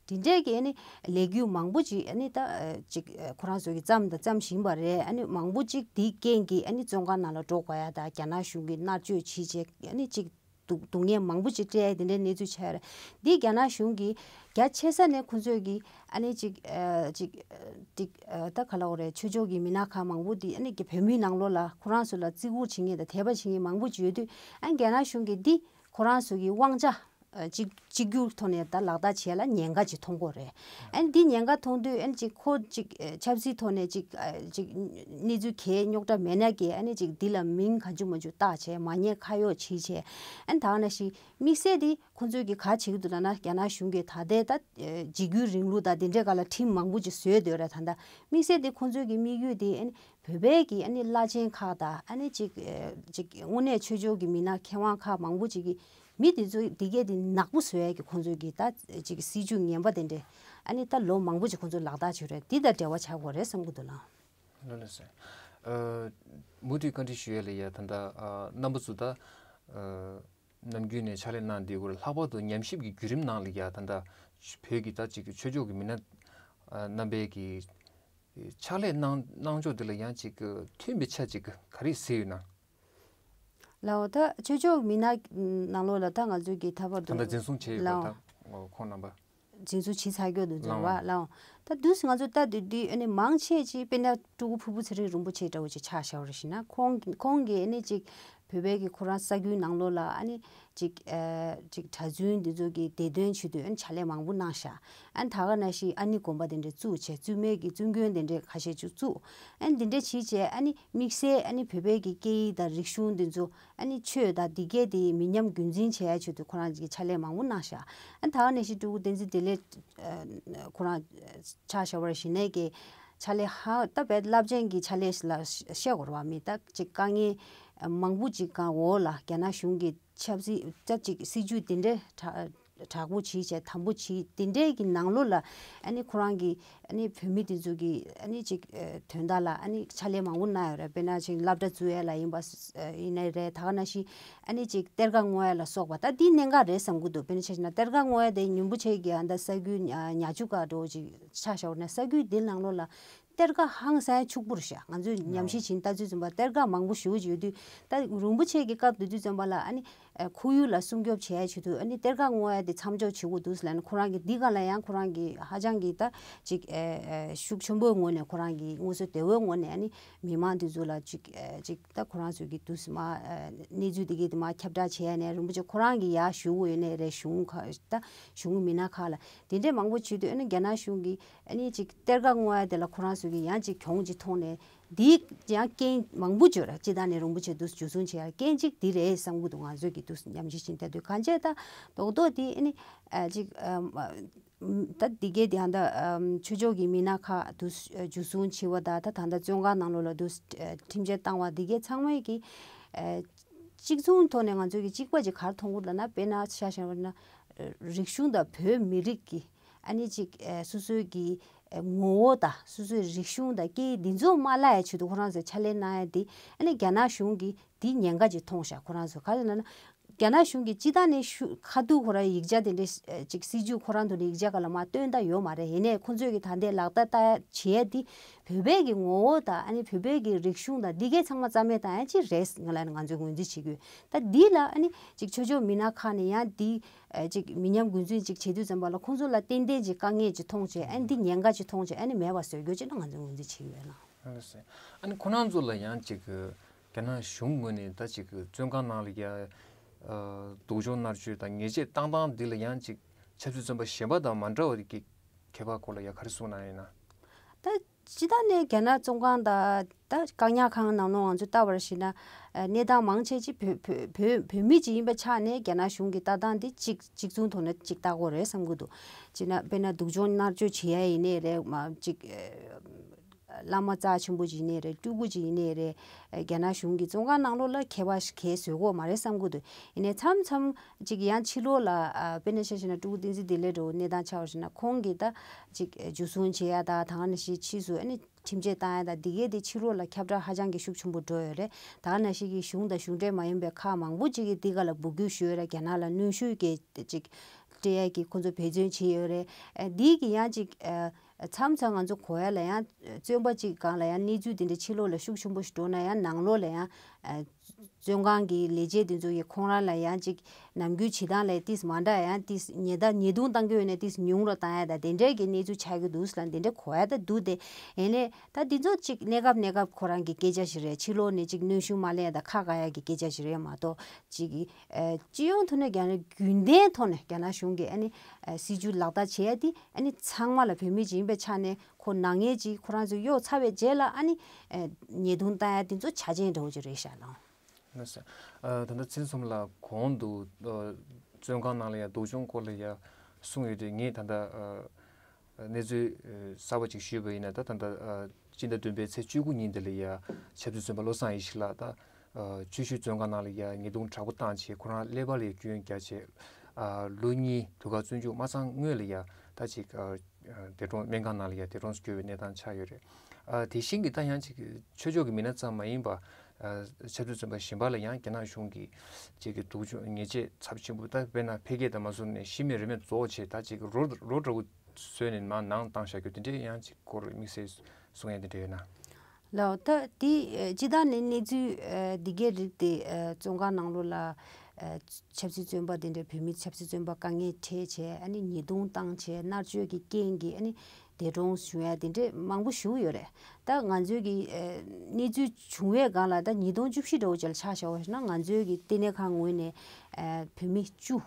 ཡ་ད་དེ་འདྲས་ཀྱི་ཨ་ནི་ལས་འགུལ་མང་པོ་ཅིག་ཨ་ནི་ད་ཨ་ཅིག་ཨ་ཁོ་རང་ཚོ་གི་བརྩམས་དང་བརྩམ་བཞིན་པ་རེད། ཨ་ནི་མང་པོ་ཅིག་དེའི་རྐྱེན་གྱིས་ཨ་ནི་བཙོན་ཁང་ནང་ལ་འགྲོ་དགོས་ཡ་ད་རྒྱ་ནག་གཞུང་གིས་མནར་གཅོད་བྱེད་བྱེད་ཨ་ནི་ཅིག་སྡུག་སྡུག་བསྔལ་མང་པོ་ཅིག་སྤྲད་དེ་འདྲའི་གནས་ཚུལ་ཆགས་ཡོད་རེད། འདི་རྒྱ་ནག་གཞུང་གིས་རྒྱ་ཆེ་ས་ནས་ཁོང་ཚོས་ཀྱིས་ཨ་ནི་ཅིག་ཨ་ཅིག་ཨ་ཅིག་ཨ་ད་ག་ལབ་དགོས་རེད། ཆོས་ཕྱོགས་ཀྱི་མི་སྣ་ཁག་མང་པོ་འདི་ཨ་ནི་རྒྱ་བོད་མིའི་ནང་ལོགས་ལ་ཁོ་རང་ཚོ་ལ་བརྩི་བཀུར་བྱེད་མཁན་དང་དད་པ་བྱེད་མཁན་མང་པོ་ཅིག་ཡོད་དུས་ཨ་ནི་རྒྱ་ནག་གཞུང་གིས་འདི་ཁོ་རང་ཚོ་གི་དབང་ཆ་ཨ་གཅིག་གཅིག་གྱུར་ཐོག་ནས་ད་ལག་བསྟར་བྱེད་ཡ་ལ་ཉེན་ཁ་ཅིག་མཐོང་གི་ཡོད་རེད། ཨ་ནི་འདི་ཉེན་ཁ་མཐོང་དུས་ཨ་ནི་ཅིག་ཁོ་ཅིག་ཨ་ཆབ་སྲིད་ཐོག་ནས་ཅིག་ཨ་ཅིག་གནས་ཚུལ་གལ་རྙོག་དྲ་མེད་ན་གི་ཨ་ནི་ཅིག་འདི་ལ་མིང་གང་བྱུང་མང་བྱུང་བཏགས་བྱས་མ་ཉེས་ཁ་གཡོགས་བྱས་བྱས་ཨ་ནི་ད་ག་ནང་བཞིན་དམིགས་བསལ་འདི་ཁོང་ཚོས་ཀྱི་ག་བྱེད་ཀྱི་འདུག་ལབ་ན་རྒྱ་ནག་གཞུང་གིས་ད་ལྟའི་ད་ཨ་འཇིགས་སྐུལ་རིང་ལུགས་དང་དེ་འདྲའི་སྒང་ལ་ཁྲིམས་མང་པོ་ཅིག་བཟོས་སྡོད་རེད། ད་ལྟ་དམིགས་བསལ་འདི་ཁོང་ཚོས་ཀྱི་དམིགས་ཡུལ་འདི་ཨ་ནི་བོད་པའི་གི་ཨ་ནི་བླ་ཆེན་ཁག་དང་ཨ་ནི་ཅིག་ཨ་ཅིག་དངོས་གནས་ཆོས་ཕྱོགས་ཀྱི་མི་སྣ་མཁས་དབང་ཁག་མང་པོ་ཅིག་གི་མི་དེ་ཚོ་དེ་གས་དེ་ནག་པོ་བཟོ་ཡས་ཀྱི་ཁོང་ཚོས་ཀྱི་ད་ཅིག་སྲིད་ཇུས་ངན་པ་དེ་འདྲས་ཨ་ནི་ད་ལོ་མང་པོ་ཅིག་ཁོང་ཚོས་ལག་བསྟར་བྱས་རེད། དེ་དང་འབྲེལ་བ་ཆགས་དགོས་རེད་བསམ་གྱི་འདུག་ལགས། ལགས་ལགས་སོ། ཨ་མུ་མཐུད་བཀའ་འདྲི་ཞུ་ཡས་ལ་ཡ་ད་ལྟ་ཨ་རྣམ་པ་ཚོ་ད་ཨ་ནམ་རྒྱུན་ནས་ཕྱག་ལས་གནང་བསྡད་ཡོད་རེད། ལྷག་པར་དུ་ཉམས་ཞིབ་ཀྱི་བརྒྱུད་རིམ་ནང་ལ་ཡ་ད་ལྟ་བོད་ཀྱི་ད་ཅིག་ཆོས་ཕྱོགས་ཀྱི་མི་སྣ་ཨ་རྣམ་པས་ཀྱི་ཕྱག་ལས་གནང་གནང་ཕྱོགས་འདི་ལ་ཡང་ཅིག་མཐུན་པའི་ཆ་ཅིག་ག་རེ་གཟིགས་ཡོད་ན། ལའོ། ད་ཆོས་ཕྱོགས་མི་སྣ་ནང་ལོགས་ལ་ད་ང་ཚོས་ཀྱི་ད་བར་ད་དུ་ལྟ་འཛིན་བཟུང་བྱས་ཡོད་པ་ལའོ། ད་ཁོང་རྣམ་པ། འཛིན་བཟུང་བྱེད་ཚར་ཡོད་འདུག་ཟེར་བ་ལའོ། ལའོ། ད་དུས་སུ་ང་ཚོ་ལྟ་དུས་དུས་ཨ་ནི་མང་ཆེ་ཅིག་དཔེར་ན་སྤྲུལ་སྐུ་ཕུར་བུ་ཚེ་རིང་རིན་པོ་ཆེ་འདྲ་བོ་ཅིག་ཆ་བཞག་པ་རེད་ཞུ་ན་ཁོང་ཁོང་གིས་ཨ་ནི་ཅིག་བོད་པའི་གི་ཁོ་རང་ས་ཁུལ་ནང་ལོགས་ལ་ཨ་ནི་ཅིག་ཨ་ཅིག་གྲྭ་བཙུན་འདི་ཚོ་གི་བདེ་དོན་ཆེད་དུ་ཨ་ནི་ཕྱག་ལས་མང་པོ་གནང་ཤག་ཨ་ནི་ད་ག་ནང་བཞིན་ཨ་ནི་དགོན་པ་དེ་འདྲ་བཙུགས་བྱས་བཙུན་མའི་གི་བཙུན་དགོན་དེ་འདྲ་ཁ་ཤས་ཅིག་བཙུགས། ཨ་ནི་འདི་འདྲ་བྱས་བྱས་ཨ་ནི་དམིགས་བསལ་ཨ་ནི་བོད་པའི་གི་སྐད་ཡིག་དང་རིག་གཞུང་འདི་ཚོ་ཨ་ནི་ཆོས་དང་འདི་གས་དེ་མི་ཉམས་རྒྱུན་འཛིན་བྱེད་ཡ་ཆེད་དུ་ཁོ་རང་གི་ཕྱག་ལས་མང་པོ་གནང་ཤག་ཨ་ནི་ད་ག་ནང་བཞིན་སྤྲུལ་སྐུ་བསྟན་འཛིན་བདེ་ལེགས་ཁོ་རང་ཆ་བཞག་པ་རེད་ཞུ་ནས་ཀྱི་ཕྱག་ལས་ཧ་ད་བས་རླབས་ཆེན་གྱི་ཕྱག་ལས་ལ་བཤད་དགོས་རེད་བ། མི་ད་ཅིག་དཀའ་ངལ་མང་པོ་ཅིག་གང་འོག་ལ་རྒྱ་ནག་གཞུང་གི་ཆབ་སྲིད་ད་ཅིག་སྲིད་ཇུས་དེ་འདྲའི་དྲག་དྲག་པོ་བྱས་བྱས་དམ་པོ་བྱས་དེ་འདྲའི་གི་ནང་ལོགས་ལ་ཨ་ནི་ཁོ་རང་གི་ཨ་ནི་བོད་མི་དེ་ཚོ་གི་ཨ་ནི་ཅིག་དོན་དག་ལ་ཨ་ནི་ཕྱག་ལས་མང་པོ་གནང་ཡོད་རེད། དཔེར་ན་ཅིག་སློབ་གྲྭ་བཙུགས་ཡས་ལ་ཡིན་པ་ཡིན་ནའི་རེད། ད་ག་ནང་བཞིན་ཨ་ནི་ཅིག་གཏེར་ཁ་སྔོག་ཡ་ལ་སོགས་པ་ད་འདི་གནད་འགག་རེད་བསམ་གྱི་འདུག་དཔེར་ན་ཆ་བཞག་ན་གཏེར་ཁ་སྔོག་ཡ་དེ་རིན་པོ་ཆེ་གི་ཨ་ད་ས་ཁུལ་ཉ་ཉ་ཆུ་ཁ་འགྲོ་ཅིག་ཆ་བཞག་ན་ས་ཁུལ་འདི་ནང་ལོགས་ལ་གཏེར་ཁ་ཧང་སང་ཕྱུག་པོ་རེད་ཤག་ང་ཚོས་ཉམས་ཞིབ་བྱས་ལྟ་ཚུལ་ཙམ་པ་གཏེར་ཁ་མང་པོ་ཞེ་པོ་ཅིག་ཡོད་དུས་ད་རིན་པོ་ཆེ་གི་སྐབས་དེ་དུས་ཙམ་པ་ལ་ཨ་ནི་ཨ་ཁོར་ཡུག་ལ་སྲུང་སྐྱོབ་བྱས་ཆེད་དུ་ཨ་ནི་གཏེར་ཁ་སྔོག་ཡ་དེ་མཚམས་འཇོག་བྱེད་དགོས་འདུག་ཟེར་ལབ་ནས་ཁོ་རང་གིས་འདི་སྒང་ལ་ཡང་ཁོ་རང་གིས་ཧ་ཅང་གི་ད་ཅིག་ཨ་ཨ་ཤུགས་ཆེན་པོའི་ངོས་ནས་ཁོ་རང་གིས་དངོས་སུ་དེ་བོའི་ངོས་ནས་ཨ་ནི་མི་མང་དེ་ཚོ་ལ་ཅིག་ཨ་ཅིག་ད་ཁོ་རང་ཚོས་ཀྱི་དུས་སུ་མ་ཨ་གནས་ཚུལ་དེ་གའི་དེ་མ་ཁྱབ་བསྒྲགས་བྱས་ནས་རིན་པོ་ཆེ་ཁོ་རང་གིས་ཡར་ཞུ་དགོས་ཡོད་ནའི་རེད། གཞུང་ཁ་ད་གཞུང་མི་སྣ་ཁག་ལ་དེ་འདྲས་མང་པོ་བྱེད་དུས་ཨ་ནི་རྒྱ་ནག་གཞུང་གིས་ཨ་ནི་ཅིག་གཏེར་ཁ་སྔོག་ཡ་དེ་ལ་ཁོ་རང་ཚོ་གིས་ཡང་ཅིག་གྱོང་ཅིག་མཐོང་ནས་འདིའི་ཡང་རྐྱེན་མང་པོ་བརྗོད་ར་སྤྱི་བཏང་ནས་རིན་པོ་ཆེ་དུ་འཇུ་བཟུང་བྱེད་ཡ་རྐྱེན་གཅིག་འདི་རེད་བསམ་གི་འདུག་ང་ཚོས་ཀྱི་དུ་ཉམས་ཞིབ་བྱེད་ད་དུས་གང་བྱས་ད་རྡོག་རྡོག་འདི་ཨ་ནི་ཨ་ཅིག་ཨ་ད་འདི་གའི་དེ་ཡང་ད་ཨམ་ཆོས་ཕྱོགས་ཀྱི་མི་སྣ་ཁག་དུ་འཇུ་བཟུང་བྱེད་པ་ད་ད་ད་ལྟ་བཙོན་ཁང་ནང་ལོགས་ལ་དུ་ཁྲིམས་ཆད་བཏང་བ་འདི་གའི་ཚང་མའི་གི་ཨ་གཅིག་མཚུངས་ཐོག་ནས་ང་ཚོས་ཀྱི་གཅིག་པ་ཅིག་ག་རེ་མཐོང་གི་འདུག་ལབ་ན་དཔེར་ན་ཆ་བཞག་པ་ན་རིག་གཞུང་དང་བོད་མི་རིགས་ཀྱི་ཨ་ནི་ཅིག་ཨ་སོ་སོའི་གི་ཨ་ངོ་བོ་དང་སོ་སོའི་རིག་གཞུང་དང་སྐད་ཡིག་འདི་ཚོ་མ་བརླག་ཡ་ཆེད་དུ་ཁོ་རང་ཚོས་ཕྱག་ལས་གནང་ཡ་འདི་ཨ་ནི་རྒྱ་ནག་གཞུང་གིས་འདི་ཉེན་ཁ་ཅིག་མཐོང་ཤག་ཁོ་རང་ཚོ་ག་རེ་ལབ་ན་ རྒྱ་ནག་གཞུང་གིས་སྤྱི་བཏང་ནས་ཤུ་ཁ་ཐུག་ཁོ་རང་ཡིག་ཆ་དེ་འདྲའི་ཨ་ཅིག་སྲིད་ཇུས་ཁོ་རང་ཐོག་ནས་ཡིག་ཆ་ག་ལ་མར་བཏོན་ད་ཡོད་མ་རེད། ཡིན་ནའི་ཁོ་ཚོས་ཀྱི་ད་ལྟའི་ལག་བསྟར་ད་བྱེད་ཡ་དེ་བོད་པའི་གི་ངོ་བོ་དང་ཨ་ནི་བོད་པའི་གི་རིག་གཞུང་དང་འདི་གའི་ཚང་མ་རྩ་མེད་བཏང་ཡ་ཅིག་རེད། ང་ལ་ང་ཚོས་ངོས་འཛིན་བྱེད་ཀྱི་ཡོད། ད་འདི་ལ་ཨ་ནི་ཅིག་ཆོས་ཕྱོགས་མི་སྣ་ཁག་ནས་ཡང་འདི་ཨ་ཅིག་མི་ཉམས་རྒུད་འཛིན་ཅིག་བྱེད་དུས་ཙམ་པ་ལ་ཁོང་ཚོ་ལ་ཏན་ཏན་ཅིག་དཀའ་ངལ་ཅིག་མཐོང་བྱས་ཨ་ནི་འདི་ཉེན་ཁ་ཅིག་མཐོང་བྱས་ཨ་ནི་མེད་པ་བཟོ་རྒྱུ་ཅིག་ལ་ང་ཚོས་ངོས་འཛིན་བྱེད་ཀྱི་ཡོད་ལ། ཨ་ནི་ཁོ་རང་ཚོ་ལ་ཡང་ཅིག་རྒྱ་ནག་གཞུང་ངོས་ནས་ད་ཅིག་བཙོན་ཁང་ནང་ལ་ཡ་སྡུག་སྦྱོང་མནར་གཅོད་དང་ཉེས་ཆད་བཏང་སྟངས་འདི་ལ་ཡང་ཅིག་ཆབ་སྲིད་བཙོན་པ་གཞན་པ་དང་མ་འདྲ་བ་གི་ཁྱད་པར་སྐོར་ལ་ཡ་ག་རེ་གསུངས་གནང་ཡོད་ན། ད་སྤྱི་བཏང་ནས་རྒྱ་ནག་བཙོན་ཁང་དང་ད་བཀག་ཉར་ཁང་ནང་ལོགས་ང་ཚོས་ལྟ་བར་ཞིག་ན་གནས་སྟངས་མང་ཆེ་ཅིག་བོད་བོད་བོད་མི་ཅིག་ཡིན་པའི་ཆ་ནས་རྒྱ་ནག་གཞུང་གི་ལྟ་སྟངས་འདི་གཅིག་གཅིག་མཚུངས་ཐོག་ནས་ཅིག་ལྟ་དགོས་རེད་བསམ་གྱི་འདུག་ཅེ་ན་དཔེར་ན་སྡུག་སྦྱོང་མནར་གཅོད་བྱེད་ཡ་ཡིན་ནའི་རེད་མ་ཅིག་བླ་མ་རྩ་ཆེན་པོ་ཅིག་ཡིན་ནའི་རེད། སྤྲུལ་སྐུ་ཅིག་ཡིན་ནའི་རེད། རྒྱ་ནག་གཞུང་གི་བཙོན་ཁང་ནང་ལོགས་ལ་ཁྱད་པར་གས་བཟོ་གི་ཡོད་མ་རེད་བསམ་གྱི་འདུག་ཡིན་ནའི་མཚམས་མཚམས་ཅིག་ཡང་ཕྱི་ལོགས་ལ་དཔེར་ན་ཆ་བཞག་ན་སྤྲུལ་སྐུ་བསྟན་འཛིན་བདེ་ལེགས་འདྲ་བོ་གནས་སྟངས་ཆགས་པ་ཞིག་ན་ཁོང་གིས་ད་ཅིག་འཇུ་བཟུང་བྱེད་ཡ་ད་ད་ག་ནང་བཞིན་ཕྱིས་སུ་ཨ་ནི་ཁྲིམས་ཆད་བཏང་ཡ་ད་འདི་གས་དེ་ཕྱི་ལོགས་ལ་ཁྱབ་བསྒྲགས་ཧ་ཅང་གི་ཤུགས་ཆེན་པོ་འགྲོ་ཡོད་རེད། ད་ག་ནང་བཞིན་གྱི་གཞུང་དང་གཞུང་འབྲེལ་མ་ཡིན་པའི་ཁག་མང་པོ་ཅིག་གིས་འདི་ག་ལ་འབོད་སྐུལ་ཞུས་ཡོད་རེད། རྒྱ་ནག་ལ་གནོན་ཤུགས་གས་ཅིག་སྤྲད་ཡ་གི་ཁོང་ཚོ་འབད་བརྩོན་བྱེད་ཡོད་རེད། ཨ་འདི་གི་ཡང་ཅིག་ཨ་མཚམས་མཚམས་ང་ཚོ་གོ་ཡ་ལ་ཡང་བཙོན་པ་ཅིག་སྒང་ལ་ཡང་གནས་ཚུལ་འདི་འདྲ་ཕྱི་ལོགས་ལ་ཤུགས་ཆེན་པོ་ཞིག་འགྲོ་ན་ཡང་ནང་ལོགས་ལ་ཡང་ཨ་བཙོན་ཁང་གི་ལས་བྱེད་འདི་ཚོ་ཡིས་ཁོང་རང་ལ་ཡང་ཅིག་ནམ་རྒྱུན་བྱེད་སྟངས་ལས་ཏིས་མ་འདྲ་ཡང་ཏིས་ཉེས་ད་ཉེས་རྡུང་བཏང་གི་ཡོད་ནས་ཏིས་ཉུང་རུ་བཏང་ཡ་ད་དེ་འདྲའི་གི་གནས་ཚུལ་ཆགས་ཀྱི་འདུག་ལ་དེ་འདྲ་གོ་ཡ་ད་འདུག་དེ་ཡིན་ནས་ད་འདི་ཚོ་ཅིག་གནས་སྐབས་གནས་སྐབས་ཁོ་རང་གི་སྐད་ཆ་ཞིག་རེད། ཕྱི་ལོགས་ནས་ཅིག་གནོན་ཤུགས་མ་ལེན་ཡ་ད་ཁ་བཀག་ཡ་གི་སྐད་ཆ་ཞིག་རེད་མ་གཏོགས་ཅིག་གི་ཨ་སྤྱི་ཡོངས་ཐོག་ནས་རྒྱ་ནག་རྒྱུན་ལྡན་ཐོག་ནས་རྒྱ་ནག་གཞུང་གིས་ཨ་ནི་ཨ་སྲིད་ཇུས་ལག་བསྟར་བྱེད་ཡ་དེ་ཨ་ནི་ཚང་མ་ལ་བོད་མི་ཅིག་ཡིན་པའི་ཆ་ནས་ཁོ་ནག་ཉེས་ཅིག་ཁོ་རང་ཚོས་གཡོག་ཚར་བའི་རྗེས་ལ་ཨ་ནི་ཨ་ཉེས་རྡུང་བཏང་ཡ་དེ་ཚོ་ཆ་རྐྱེན་འདྲ་བོ་ཅིག་རེད་ཤག་ལགས། ལགས་སོ། ཨ་ད་ལྟ་ཚེ་རིང་མཚོ་མོ་ལགས་གོང་དུ་ཨ་བཙོན་ཁང་ནང་ལ་ཡ་སྡུག་སྦྱོང་སྐོར་ལ་ཡ་གསུངས་ཡོད་དུས་ངས་ད་ལྟ་ཨ་གནས་ཚུལ་ཨ་གསར་པ་ཅིག་ཞུས་པ་ཡིན་ན་ད་ད་ལྟ་ཨ་སྤྱི་ཟླ་བདུན་པའི་ཚེས་བཅུ་དགུ་ཉིན་དེ་ལ་ཡ་ཆབ་སྲིད་བཙོན་པ་བློ་བཟང་ཡེ་ཤེས་ལགས་ད་ཨ་ཆུ་ཤུར་བཙོན་ཁང་ནང་ལ་ཡ་ཉེས་རྡུང་དྲག་པོ་བཏང་བྱས་ཁོ་རང་ཀླད་པ་ལ་ཡ་སྐྱོན་བརྒྱབ་བྱས་ཨ་ལོ་གཉིས་དུས་བཀག་བཙོན་འཇུག་མ་ཚང་སྔོན་ལ་ཡ་ད་ཅིག་ཨ་འདས་གྲོངས་སྨན་ཁང་ནང་ལ་ཡ་འདས་གྲོངས་སུ་གྱུར་བའི་གནས་སྟངས་ཆགས་ཡོད་རེད། ཨ་དེ་བཞིན་གྱི་ད་ཡང་ཅིག་ཆོས་ཕྱོགས་ཀྱི་མི་སྣ་ཙམ་མ་ཡིན་པ་ཨ་ཆབ་སྲིད་བཙོན་པ་གཞན་པ་ལ་ཡང་རྒྱ་ནག་གཞུང་གིས་ཅིག་གི་སྡུག་སྦྱོང་ཉེས་ཆད་ཚབས་ཆེན་པོ་ད་དཔེར་ན་འཕེལ་རྒྱས་དང་མ་བཟུང་ནས་ཤི་རྨས་རིན་མེད་རྫོགས་བྱས་ད་ཅིག་རོ་རོ་འདྲ་བོ་བཟོས་ནས་མར་ནང་བཏང་བཞག་རྒྱུ་དེ་འདྲའི་ཡང་ཅིག་སྐོར་དམིགས་བསལ་གསུང་ཡ་དེ་འདྲ་ཡོད་ན། ལགས་ད་དེ་ཨ་སྤྱི་བཏང་ནས་གནས་ཚུལ་ཨ་འདི་གའི་རིགས་དེ་ཨ་བཙོན་ཁང་ནང་ལོགས་ལ་ཨ་ཆབ་སྲིད་བཙོན་པ་དེ་འདྲའི་བོད་མི་ཆབ་སྲིད་བཙོན་པ་དཀའ་ངལ་འཕྲད་བྱས་ཨ་ནི་ཉེས་རྡུང་བཏང་བྱས་མནར་གཅོད་ཀྱི་རྐྱེན་གྱིས་ཨ་ནི་འདས་གྲོངས་བྱུང་ཡ་དེ་འདྲས་མང་པོ་ཞིག་ཡོད་རེད། ད་ང་ཚོའི་གི་ཨ་གནས་ཚུལ་བྱུང་བའི་སྒང་ལ་ད་ཉིས་སྟོང་བཅུ་བཞི་འདྲ་བོ་ཅིག་ལ་ཆ་བཞག་པ་ཞིག་ན་ང་ཚོའི་གི་ལྟེ་གནས་ཁང་ངོས་ནས་ཨ་བོད་མི་བཅུ།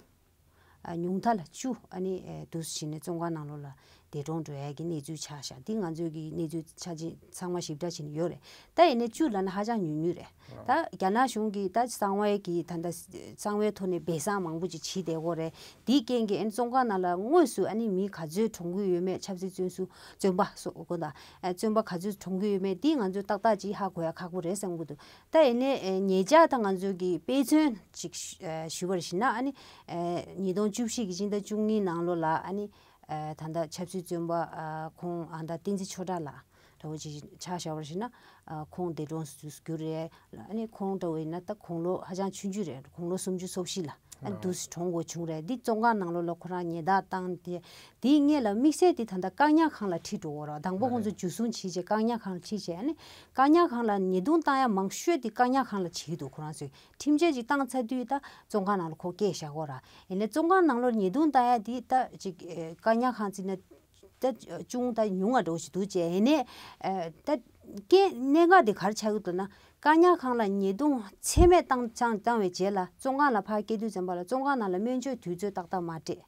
ཨ་ཉུང་མཐའ་ལ་བཅུ་ཨ་ནི་ཨེ་འདུག་སེ་བྱས་ནས་བཙོན་ཁང་ནང་ལོགས་ལ་འདས་གྲོངས་འགྲོ་ཡ་གི་གནས་ཚུལ་ཆགས་ཤག་འདི་ང་ཚོའི་གི་གནས་ཚུལ་ཆ་ཅན་ཚང་མ་ཞིབ་ཕྲ་བྱས་ནས་ཡོད་རེད། ད་ཡིན་ནའི་བཅུ་ལབ་ན་ཧ་ཅང་ཉུང་ཉུང་རེད། ད་རྒྱ་ནག་གཞུང་གིས་ད་གསང་བའི་གི་ད་ད་གསང་བའི་ཐོག་ནས་སྦས་གསང་མང་པོ་ཅིག་བྱས་བསྡད་ཡོད་རེད། འདིའི་རྐྱེན་གྱིས་ཨ་ནི་བཙོན་ཁང་ནང་ལ་དངོས་སུ་ཨ་ནི་མི་ག་ཚོད་གྲོངས་ཀྱི་ཡོད་མེད་ཆབ་སྲིད་བཙོན་ཟུར་བཙོན་པ་སོགས་དགོངས་དག་ཨ་བཙོན་པ་ག་ཚོད་གྲོངས་ཀྱི་ཡོད་མེད་འདི་ང་ཚོས་ཏག་ཏག་ཅིག་ཧ་གོ་ཡ་ཁག་པོ་རེད་བསམ་གྱི་འདུག་ད་ཡིན་ནའི་ཨེ་ཉེ་ཆར་ད་ང་ཚོས་ཀྱི་དཔེ་མཚོན་ཅིག་ཞུ་ཨེ་ཞུ་བར་བྱས་ན་ཨ་ནི་ཨེ་ཉིས་སྟོང་བཅུ་བཞི་གི་སྤྱི་ཟླ་བཅུ་གཉིས་ནང་ལོགས་ལ་ཨ་ནི་ཨེ་ད་ལྟ་ཆབ་སྲིད་བཙོན་པ་ཨ་ཁོང་ཨ་ད་བསྟན་འཛིན་ཆོས་གྲགས་ལགས་འདྲ་བོ་ཅིག་ཆ་བཞག་པར་བྱས་ན་ཨ་ཁོང་འདས་གྲོངས་སུ་གྱུར་རེད། ཨ་ནི་ཁོང་འདྲ་བོ་ཡིན་ན་ད་དགུང་ལོ་ཧ་ཅང་ཆུང་ཆུང་རེད། དགུང་ལོ་སུམ་ཅུ་སོ་བཞི་ལ་ཨ་ནི་འདུག་སེ་གྲོངས་དགོས་བྱུང་རེད། འདི་བཙོན་ཁང་ནང་ལོགས་ལ་ཁོ་རང་ཉེས་རྡུང་བཏང་སྟེ་དེའི་སྔོན་ལ་དམིགས་བསལ་དེ་ད་ལྟ་བཀག་ཉར་ཁང་ལ་ཁྲིད་འགྲོ་གི་རེད། དང་པོ་ཁོང་ཚོ་འཇུ་བཟུང་བྱས་རྗེས་བཀག་ཉར་ཁང་ལ་ཁྲིད་རྗེས་ཨ་ནི་བཀག་ཉར་ཁང་ལ་ཉེས་རྡུང་བཏང་ཡ་མང་ཤོས་དེ་བཀག་ཉར་ཁང་ལ་བྱེད་ཀྱི་འདུག་ཁོ་རང་ཚོས་ཁྲིམས་ཆད་ཅིག་བཏང་ཚར་དུས་ད་བཙོན་ཁང་ནང་ལ་ཁོ་བསྐྱལ་བཞག་གི་རེད། ཡིན་ནའི་བཙོན་ཁང་ནང་ལོགས་ཉེས་རྡུང་བཏང་ཡ་དེ་ད་ཅིག་ཨེ་བཀག་ཉར་ཁང་བརྩིས་ན་ད་ཅུང་ད་ཉུང་བ་འདྲ་བོ་ཞིག་འདུག་ཅེས་ཡིན་ནའི་ཨེ་ད་རྐྱེན་གནད་འགག་དེ་ག་རེ་ཆགས་ཀྱི་འདུག་ན་བཀག་ཉར་ཁང་ལ་ཉེས་རྡུང་ཚད་མེད་བཏང་བཏང་བཏང་བའི་རྗེས་ལ་བཙོན་ཁང་ལ་ཕར་སྐྱེལ་དུས་ཙམ་པ་ལ་བཙོན་ཁང་ནང་ལ་སྨན་བཅོས་དུས་ཚོད་ཏག་ཏག་མ་སྤྲད།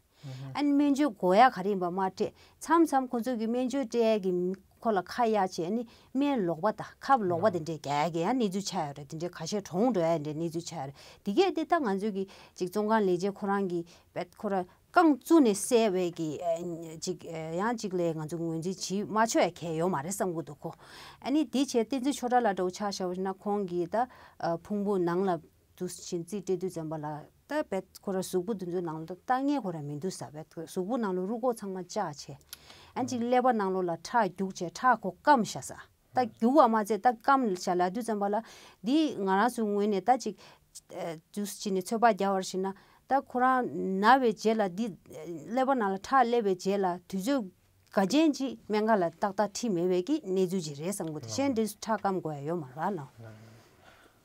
ཨ་ནི་སྨན་བཅོས་དགོས་ཡ་ག་རེ་ཡིན་པ་མ་སྤྲད། མཚམས་མཚམས་ཁོ་ཚོ་གི་སྨན་བཅོས་སྤྲད་ཡ་གི་ཁོ་ལ་ཁ་གཡར་བྱས་ཨ་ནི་སྨན་ལོག་པ་དང་ཁབ་ལོག་པ་དེ་འདྲས་རྒྱག་ཡ་གི་ཡང་གནས་ཚུལ་ཆགས་ཡོད་རེད། དེ་འདྲས་ཁ་ཤས་གྲོངས་འགྲོ་ཡ་འདྲས་གནས་ཚུལ་ཆགས་ཡོད་རེད། དེ་གས་དེ་ད་ང་ཚོ་གི་ཅིག་བཙོན་ཁང་ལས་བྱེད་ཁོ་རང་གི་བེད་ཁོ་ར་རྐང་བཙུགས་ནས་བསད་པའི་གི་ཨ་ཅིག་ཨ་ཡང་ཅིག་ལས་ང་ཚོ་ངོས་འཛིན་བྱེད་མ་ཆོག་ཡ་གལ་ཡོད་མ་རེད་བསམ་གི་འདུག་གོ། ཨ་ནི་དེ་བྱས་བསྟན་འཛིན་ཆོས་གྲགས་ལགས་འདྲ་བོ་ཆ་བཞག་པ་ཞིག་ན་ཁོང་གིས་ད་ཨ་ཕུང་པོ་ནང་ལ་དུ་ཕྱིན་རྩིས་སྤྲད་དུས་ཙམ་པ་ལ་ད་བེད་ཁོ་ར་གཟུགས་པོ་དེ་ཚོའི་ནང་ལ་ལྟ་ངན་ཁོ་ར་མི་འདུག་ས། བེད་གཟུགས་པོ་ནང་ལ་རུས་ཁོག་ཚང་མ་བཅག་བྱས། ཨ་ཅིག་ཀླད་པ་ནང་ལོགས་ལ་ཁྲག་རྒྱུག་བྱས་ཁྲག་ཁོ་སྐམ་བཞག་ས། ད་རྒྱུག་པ་མ་ཚད་ད་སྐམ་བཞག་ལབ་དུས་ཙམ་པ་ལ་འདི་ང་རང་ཚོའི་ངོས་ནས་ད་ཅིག་ ཨ་ཇུས་བྱས་ནས་ཚོད་དཔག་རྒྱག་པར་བྱས་ན། ད་ཁོ་རང་ན་བའི་རྗེས་ལ་འདི་ཀླད་པ་ནང་ལ་ཁྲག་སླེབས་པའི་རྗེས་ལ་དུས་ཚོད་འགའ་ཅན་ཅིག་སྨན་ཁང་ལ་ཏག་ཏག་ཁྲིད་མེད་པའི་གི་གནས་ཚུལ་ཅིག་རེད་བསམ་གི་འདུག་གཞན་འདི་ཁྲག་སྐམ་དགོས་ཡ་ཡོད་མ་རེད་བ་ལགས།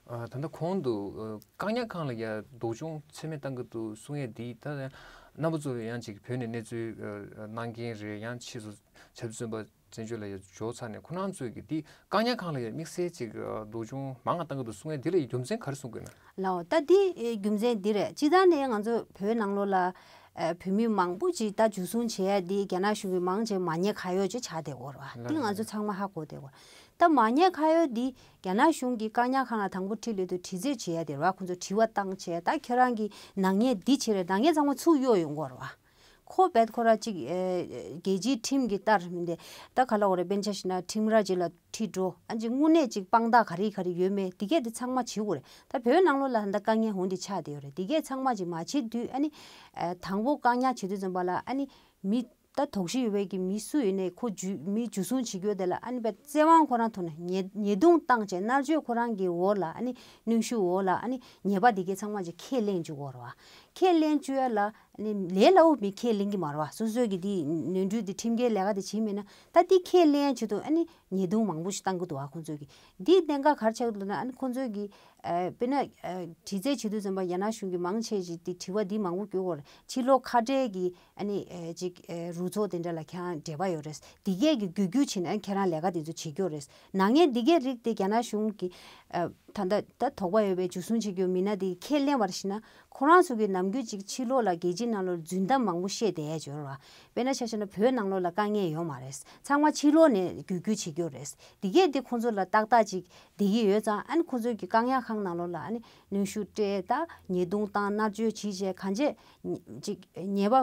ཨ་ད་ལྟ་གོང་དུ་ཨ་བཀག་ཉར་ཁང་ལ་ཡ་སྡུག་སྦྱོང་ཚད་མེད་བཏང་གི་འདུག་གསུང་ཡས་འདི་ད་རྣམ་པ་ཚོ་ཡང་ཅིག་བོད་ནས་གནས་ཚུལ་ཨ་ཨ་གནང་མཁན་རེད། ཡང་ཕྱིས་སུ་ཆབ་སྲིད་བཙོན་པ་བཙན་བྱོལ་ལ་ཡ་འབྱོར་ཚར་ནས་ཁོ་རང་ཚོས་ཀྱི་འདི་བཀག་ཉར་ཁང་ལ་ཡ་དམིགས་བསལ་ཅིག་ཨ་སྡུག་སྦྱོང་མང་ང་བཏང་གི་འདུག་གསུང་ཡས་འདི་ལ་ཡ་རྒྱུ་མཚན་ག་རེ་གསུང་དགོས་ན། ལགས་ད་འདི་ཨེ་རྒྱུ་མཚན་འདི་རེད། སྤྱིར་བཏང་ནས་ང་ཚོ་བོད་ནང་ལོགས་ལ་ཨེ་བོད་མི་མང་པོ་ཅིག་ད་འཇུ་བཟུང་བྱེད་ཡ་འདི་རྒྱ་ནག་གཞུང་གིས་མང་ཆེ་མ་ཉེས་ཁ་གཡོག་ཅིག་ཆགས་བསྡད་ཡོད་རེད་བ། འདི་ང་ཚོ་ཚང་མ་ཧ་གོ་བསྡད་ཡོད་རེད། ད་མ་ཉེས་ཁ་གཡོག་འདི་རྒྱ་ནག་གཞུང་གིས་བཀག་ཉར་ཁང་ལ་དང་པོ་ཁྲིད་ལོས་དུས་དྲི་རྩད་བྱེད་ཡ་དེ་རེད་བ། ཁོང་ཚོ་དྲི་བ་བཏང་བྱས་ད་ཁྱོད་རང་གི་ནག་ཉེས་འདི་བྱས་རེད། ནག་ཉེས་ཚང་མ་ཚུར་གཡོག་ཡོང་གི་ཡོད་རེད་བ། ཁོ་བེད་ཁོ་ར་གཅིག་ཨེ་རྒྱལ་སྤྱིའི་ཁྲིམས་ཀྱི་ལྟར་མིན་ཏེ། ད་ག་ལ་འོ་རེད། དཔེར་ན་ཆ་བཞག་ན་ཁྲིམས་ར་གཅིག་ལ་ཁྲིད་འགྲོ། ཨ་ཅིག་དངོས་གནས་ཅིག་དཔང་རྟགས་ག་རེ་ག་རེ་ཡོད་མེད་འདི་གས་དེ་ཚང་མ་བྱེད་དགོས་རེད། ད་བོད་ནང་ལོགས་ལ་ད་ལྟ་དཀའ་ངལ་འོང་དེ་ཆགས་བསྡད་ཡོད་རེད། འདི་གས་ཚང་མ་ཅིག་མ་བྱེད་དུས་ཨ་ནི་ཨེ་དང་པོ་བཀག་ཉར་བྱེད་དུས་ཙམ་པ་ལ་ཨ་ནི་མི་ད་དོགས་གཞི་ཡོད་པའི་གི་མི་སུ་ཡིན་ནའི་ཁོ་འཇུ་མི་འཇུ་བཟུང་བྱེད་རྒྱུ་དེ་ལ་ཨ་ནི་བཙན་དབང་ཁོ་རང་ཐོག་ནས་ཉེས་ཉེས་རྡུང་བཏང་བྱས་མནར་གཅོད་ཁོ་རང་གི་འོག་ལ་ཨ་ནི་གནོན་ཤུགས་འོག་ལ་ཨ་ནི་ཉེས་པ་འདི་གས་ཚང་མ་ཅིག་ཁས་ལེན་བཅུག་དགོས་རེད་བ། ཁས་ལེན་བཅུག་ཡ་ལ་ནི་ལས་སླ་བོ་མི་ཁས་ལེན་གྱི་མ་རེད་བ། སོ་སོའི་གི་དེ་ནོར་འཁྲུལ་དེ་ཁྲིམས་འགལ་ལས་ཀ་དེ་བྱེད་མེད་ན་ད་དེ་ཁས་ལེན་ཆེད་དུ་ཨ་ནི་ཉེས་རྡུང་མང་པོ་ཞིག་བཏང་གི་འདུག་བ། ཁོང་ཚོས་གི་དེའི་གནད་འགག་ག་རེ་ཆགས་ཀྱི་འདུག་ན། ཨ་ནི་ཁོང་ཚོས་གི་ཨ་དཔེར་ན་ཨ་དྲི་རྩད་བྱེད་དུས་ཙམ་པ་རྒྱ་ནག་གཞུང་གི་མང་ཆེ་ཞིག་དེ་དྲི་བ་འདི་མང་པོ་བསྐྱོད་ཀྱི་ཡོད་རེད། ཕྱི་ལོགས་ཁ་བྲལ་གྱི་ཨ་ནི་ཨ་ཅིག་ཨ་རུ་ཚོགས་དེ་འདྲ་ལ་ཁྱེད་རང་འབྲེལ་བ་ཡོད་རེད། དེ་གས་གི་རྒྱུད་རྒྱུད་བྱས་ནས་ཨ་ནི་ཁྱེད་རང་ལས་ཀ་དེ་ཚོ་བྱེད་ཀྱི་ཡོད་རེད། ནག་ཉེས་འདི་གས་རིགས་དེ་རྒྱ་ནག་གཞུང་གི་ཨ་ད་ལྟ་ད་དོགས་པ་ཡོད་པའི་འཇུ་བཟུང་བྱེད་རྒྱུ་མི་སྣ་དེ་ཁས་ལེན་པར་བྱས་ན། ཁོ་རང་ཚོ་གི་ནམ་རྒྱུན་ཅིག་ཕྱི་ལོགས་ལ་རྒྱལ་སྤྱིའི་ནང་ལོགས་རྫུན་གཏམ་མང་པོ་བཤད་བསྡད་ཡ་ཅིག་ཡོད་རེད་བ། དཔེར་ན་ཆ་བཞག་ན་བོད་ནང་ལོགས་ལ་དཀའ་ངལ་ཡོད་མ་རེད། ཚང་མ་ཕྱི་ལོགས་ནས་བརྒྱུད་སྐུལ་བྱེད་ཀྱི་ཡོད་རེད། དེ་གས་དེ་ཁོང་ཚོ་ལ་ཏག་ཏག་ཅིག་བསྡད་ཀྱི་ཡོད་ཙང་། ཨ་ནི་ཁོང་ཚོ་གི་བཀག་ཉར་ཁང་ནང་ལོགས་ལ་ཨ་ནི་གནོན་ཤུགས་སྤྲད། ད་ཉེས་རྡུང་བཏང་། མནར་གཅོད་བྱས་བྱས་གང་བྱས་ཅིག་ཉེས་པ་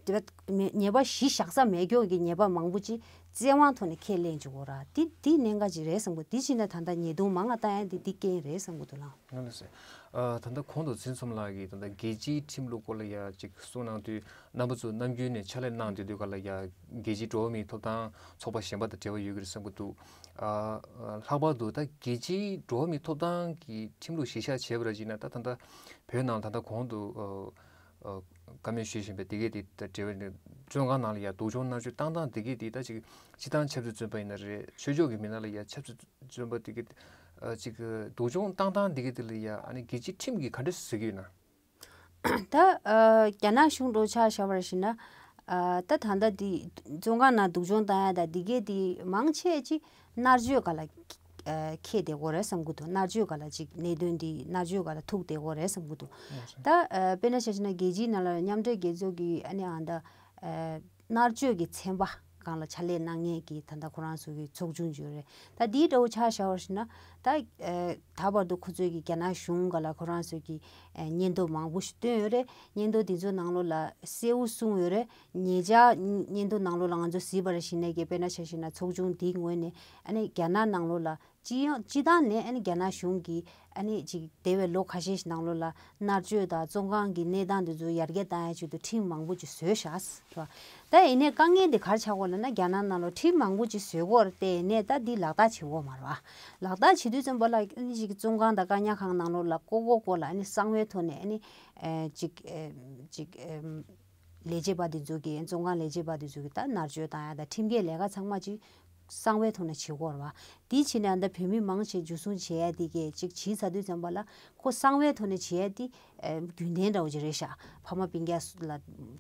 དེ་བས་ཉེས་པ་གཞི་བཞག་ས་མེད་མཁན་གྱི་ཉེས་པ་མང་པོ་ཅིག་བཙན་དབང་ཐོག་ནས་ཁས་ལེན་བཅུག་གོ་ར། དེ་དེ་གནད་འགག་ཅིག་རེད་བསམ་གི། དེ་བྱས་ན་ད་ལྟ་ཉེས་རྡུང་མང་ང་བཏང་ཡ་དེ་དེ་རྐྱེན་རེད་བསམ་གི་འདུག་ལགས། ང་ལ་ཟེར། ཨ་ད་ལྟ་གོང་དུ་འཛིན་ཚོམ་ལགས་ཀྱིས་ད་ལྟ་རྒྱལ་སྤྱིའི་ཁྲིམས་ལུགས་སྐོར་ལ་ཡ་ཅིག་གསུངས་གནང་དུས། རྣམ་པ་ཚོ་ནམ་རྒྱུན་ནས་ཕྱག་ལས་གནང་བསྡད་དུས་ག་ལ་ཡ་རྒྱལ་སྤྱིའི་འགྲོ་བ་མིའི་ཐོབ་ཐང་ཚོགས་པ་གཞན་པ་དང་འབྲེལ་བ་ཡོད་ཀྱི་རེད་བསམ་གི་འདུག། ཨ་ལྷག་པར་དུ་ད་རྒྱལ་སྤྱིའི་འགྲོ་བ་མིའི་ཐོབ་ཐང་གི་ཁྲིམས་ལུགས་གཞི་བཞག་བྱས་པ་ར་བྱས་ན། ད་ད་ལྟ་བོད་ནང་ད་ལྟ་གོང་དུ་ཨ་ཨ་བཀའ་མོལ་ཞུས་བཞིན་པའི་དེ་གས་དེ་ད་འབྲེལ་བ་ནས་བཙོན་ཁང་ནང་ལ་ཡ་སྡུག་སྦྱོང་མནར་གཅོད་བཏང་སྟངས་དེ་གས་དེ་ད་ཅིག་སྤྱིར་བཏང་ཆབ་སྲིད་བཙོན་པ་ཡིན་ན་རེད། ཆོས་ཕྱོགས་ཀྱི་མི་སྣ་ལ་ཡ་ཆབ་སྲིད་བཙོན་པ་དེ་གི་ཨ་ཅིག་སྡུག་སྦྱོང་བཏང་སྟངས་དེ་གི་དེ་ལ་ཡ་ཨ་ནི་རྒྱལ་སྤྱིའི་ཁྲིམས་ཀྱིས་ག་འདྲ་བཟོ་གི་ཡོད་ན། ད་ཨ་རྒྱ་ནག་གཞུང་འདྲ་ཆ་བཞག་པར་བྱས་ན། ཨ་ད་ད་ལྟ་འདི་བཙོན་ཁང་ནང་སྡུག་སྦྱོང་བཏང་ཡ་ད་འདི་གས་འདི་མང་ཆེ་ཅིག་མནར་གཅོད་སྒང་ལ་ཨ་འཁེལ་བསྡད་ཡོད་རེད་བསམ་གི་འདུག། མནར་གཅོད་སྒང་ལ་ཅིག་གནད་དོན་འདི་མནར་གཅོད་སྒང་ལ་ཐུག་བསྡད་ཡོད་རེད་བསམ་གི་འདུག། ད་ཨ་དཔེར་ན་ཆ་བཞག་ན་རྒྱལ་སྤྱིའི་ནང་ལ་མཉམ་འབྲེལ་རྒྱལ་ཚོགས་ཀྱི་ཨ་ནི་ཨ་ད་ཨ་མནར་གཅོད་ཀྱི་ཚན་པ་སྒང་ལ་ཕྱག་ལས་གནང་མཁན་གྱི་ད་ལྟ་ཁོ་རང་ཚོ་གི་ཚོགས་ཆུང་ཅིག་ཡོད་རེད། ད་འདིའི་འདྲ་བོ་ཆ་བཞག་པར་བྱས་ན། ད་ཨ་ད་བར་དུ་ཁོ་ཚོས་ཀྱི་རྒྱ་ནག་གཞུང་སྒང་ལ་ཁོ་རང་ཚོས་ཀྱི་ཨ་སྙན་ཐོ་མང་པོ་ཞིག་བཏོན་ཡོད་རེད། སྙན་ཐོ་འདི་ཚོའི་ནང་ལོགས་ལ་གསལ་བོ་གསུངས་ཡོད་རེད། ཉེ་ཆར་སྙན་ཐོ་ནང་ལོགས་ལ་ང་ཚོས་གཟིགས་པར་བྱས་ནས་ཀྱི་དཔེར་ན་ཆ་བཞག་ན་ཚོགས་ཆུང་འདིའི་ངོས་ནས་ཨ་ནི་རྒྱ་ནག་ནང་ལོགས་ལ་སྤྱི་ཡོངས་སྤྱི་བཏང་ནས་ཨ་ནི་རྒྱ་ནག་གཞུང་གིས་ཨ་ནི་ཅིག་འདས་པའི་ལོ་ཁ་ཤས་ཤིག་ནང་ལོགས་ལ་མནར་གཅོད་དང་བཙོན་ཁང་གི་གནས་སྟངས་འདི་ཚོ་ཡར་རྒྱས་བཏང་ཡ་ཆེད་དུ་ཁྲིམས་མང་པོ་ཅིག་བཟོས་བཞག་རེད་བ། ད་ཡིན་ནའི་དཀའ་ངལ་འདི་ག་རེ་ཆགས་ཀྱི་ཡོད་ལབ་ན། རྒྱ་ནག་ནང་ལོགས་ཁྲིམས་མང་པོ་ཅིག་བཟོས་ཀྱི་ཡོད་རེད་དེ། ཡིན་ནའི་ད་འདི་ལག་བསྟར་བྱེད་ཀྱི་ཡོད་མ་རེད་བ། ལག་བསྟར་བྱེད་དུས་ཙམ་པ་ལ་ཨ་ནི་ཅིག་བཙོན་ཁང་དང་བཀག་ཉར་ཁང་ནང་ལོགས་ལ་ཀོ་ཀོ་ཀོ་ལ་ཨ་ནི་གསང་བའི་ཐོག་ནས་ཨ་ནི་ཨེ་ཅིག་ཨེ་ཅིག་ཨེ་ལས་བྱེད་པ་འདི་ཚོ་གིས། བཙོན་ཁང་ལས་བྱེད་པ་འདི་ཚོ་གིས་ད་མནར་གཅོད་བཏང་ཡ་དང་ཁྲིམས་འགལ་ལས་ཀ་ཚང་མ་ཅིག་གསང་བའི་ཐོག་ནས་བྱེད་ཀྱི་ཡོད་རེད་བ། དེ་བྱས་ནས་ཨ་ད་བོད་མི་མང་ཆེ་འཇུ་བཟུང་བྱེད་ཡ་དེ་གས་ཅིག་བྱས་ཚར་དུས་ཙམ་པ་ལ་ཁོ་གསང་བའི་ཐོག་ནས་བྱེད་ཡ་དེ་ཨེ་རྒྱུན་ལྡན་འདྲ་བོ་ཅིག་རེད་ཤག། ཕ་མ་སྤུན་ཀྱག་ལ་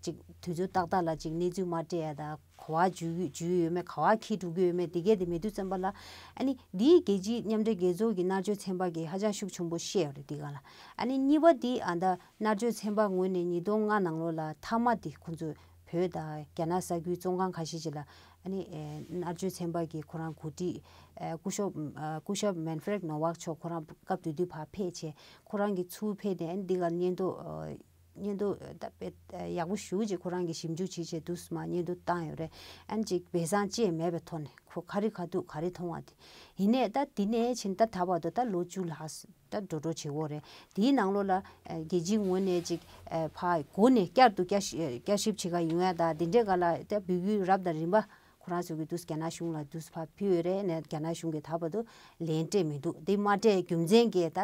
ཅིག་དུས་ཚོད་ཏག་ཏག་ལ་ཅིག་གནས་ཚུལ་མ་སྤྲད་ཡ་དང་། ག་པར་འཇུས་འཇུས་ཡོད་མེད། ག་པར་འཁྱེར་འགྲོ་གི་ཡོད་མེད། དེ་གས་དེ་མེད་དུས་ཙམ་པ་ལ། ཨ་ནི་འདིའི་རྒྱལ་སྤྱིའི་མཉམ་འབྲེལ་རྒྱལ་ཚོགས་ཀྱི་མནར་གཅོད་ཚན་པ་གིས་ཧ་ཅང་ཤུགས་ཆེན་པོ་བཤད་ཡོད་རེད་འདི་སྒང་ལ། ཨ་ནི་གཉིས་པ་འདི་ཨ་ད་མནར་གཅོད་ཚན་པ་ངོས་ནས་ཉིས་སྟོང་ལྔ་ནང་ལོགས་ལ་མཐའ་མ་འདི་ཁོང་ཚོས་བོད་དང་རྒྱ་ནག་ས་ཁུལ་བཙོན་ཁང་ཁ་ཤས་ཤིག་ལ་ཨ་ནི་ཨེ་མནར་གཅོད་ཚན་པ་གི་ཁོ་རང་འགོ་ཁྲིད་ཨེ་སྐུ་ཞབས་ཨ་སྐུ་ཞབས་མན་ཧྥེ་རེད་ནོ་ཝག་མཆོག་ཁོ་རང་སྐབས་དེ་དུས་ཕར་ཕེབས་བྱས། ཁོ་རང་གིས་ཚུར་ཕེབས་ནས་ཨ་ནི་འདི་སྒང་སྙན་ཐོ་ཨ་སྙན་ཐོ་ད་དཔེ་ཡག་པོ་ཞེ་པོ་ཅིག་ཁོ་རང་གིས་ཞིབ་འཇུག་བྱས་བྱས་འདུག་སེ་མར་སྙན་ཐོ་བཏང་ཡོད་རེད། ཨ་ནི་ཅིག་སྦས་གསང་བཅས་མེད་པའི་ཐོག་ནས་ཁོ་ག་རེ་ག་འདུག་ག་རེ་མཐོང་བ་དེ། ཡིན་ནའི་ད་དེ་ནས་ཕྱིན་ད་ད་བར་དུ་ད་ལོ་བཅུ་ལྷག་ད་འགྲོ་འགྲོ་བྱེད་ཀྱི་ཡོད་རེད། དེའི་ནང་ལོགས་ལ་ཨ་རྒྱལ་སྤྱིའི་ངོས་ནས་ཅིག་ཨ་ཕར་འགོ་ནས་བསྐྱར་དུ་བསྐྱར་ཞིབ་བསྐྱར་ཞིབ་བྱེད་ག་ཡོང་ཡ་ད་དེ་འདྲའི་སྒང་ལ་ད་འབོད་སྐུལ་རབ་དང་རིམ་པ་ ཁོ་རང་ཚོ་གི་དུས་རྒྱ་ནག་གཞུང་ལ་དུས་ཕར་ཕུལ་ཡོད་རེད། ནས་རྒྱ་ནག་གཞུང་གིས་ད་བར་དུ་ལན་སྤྲད་མི་འདུག་དེ་མ་སྤྲད་རྒྱུ་མཚན་གྱིས་ད་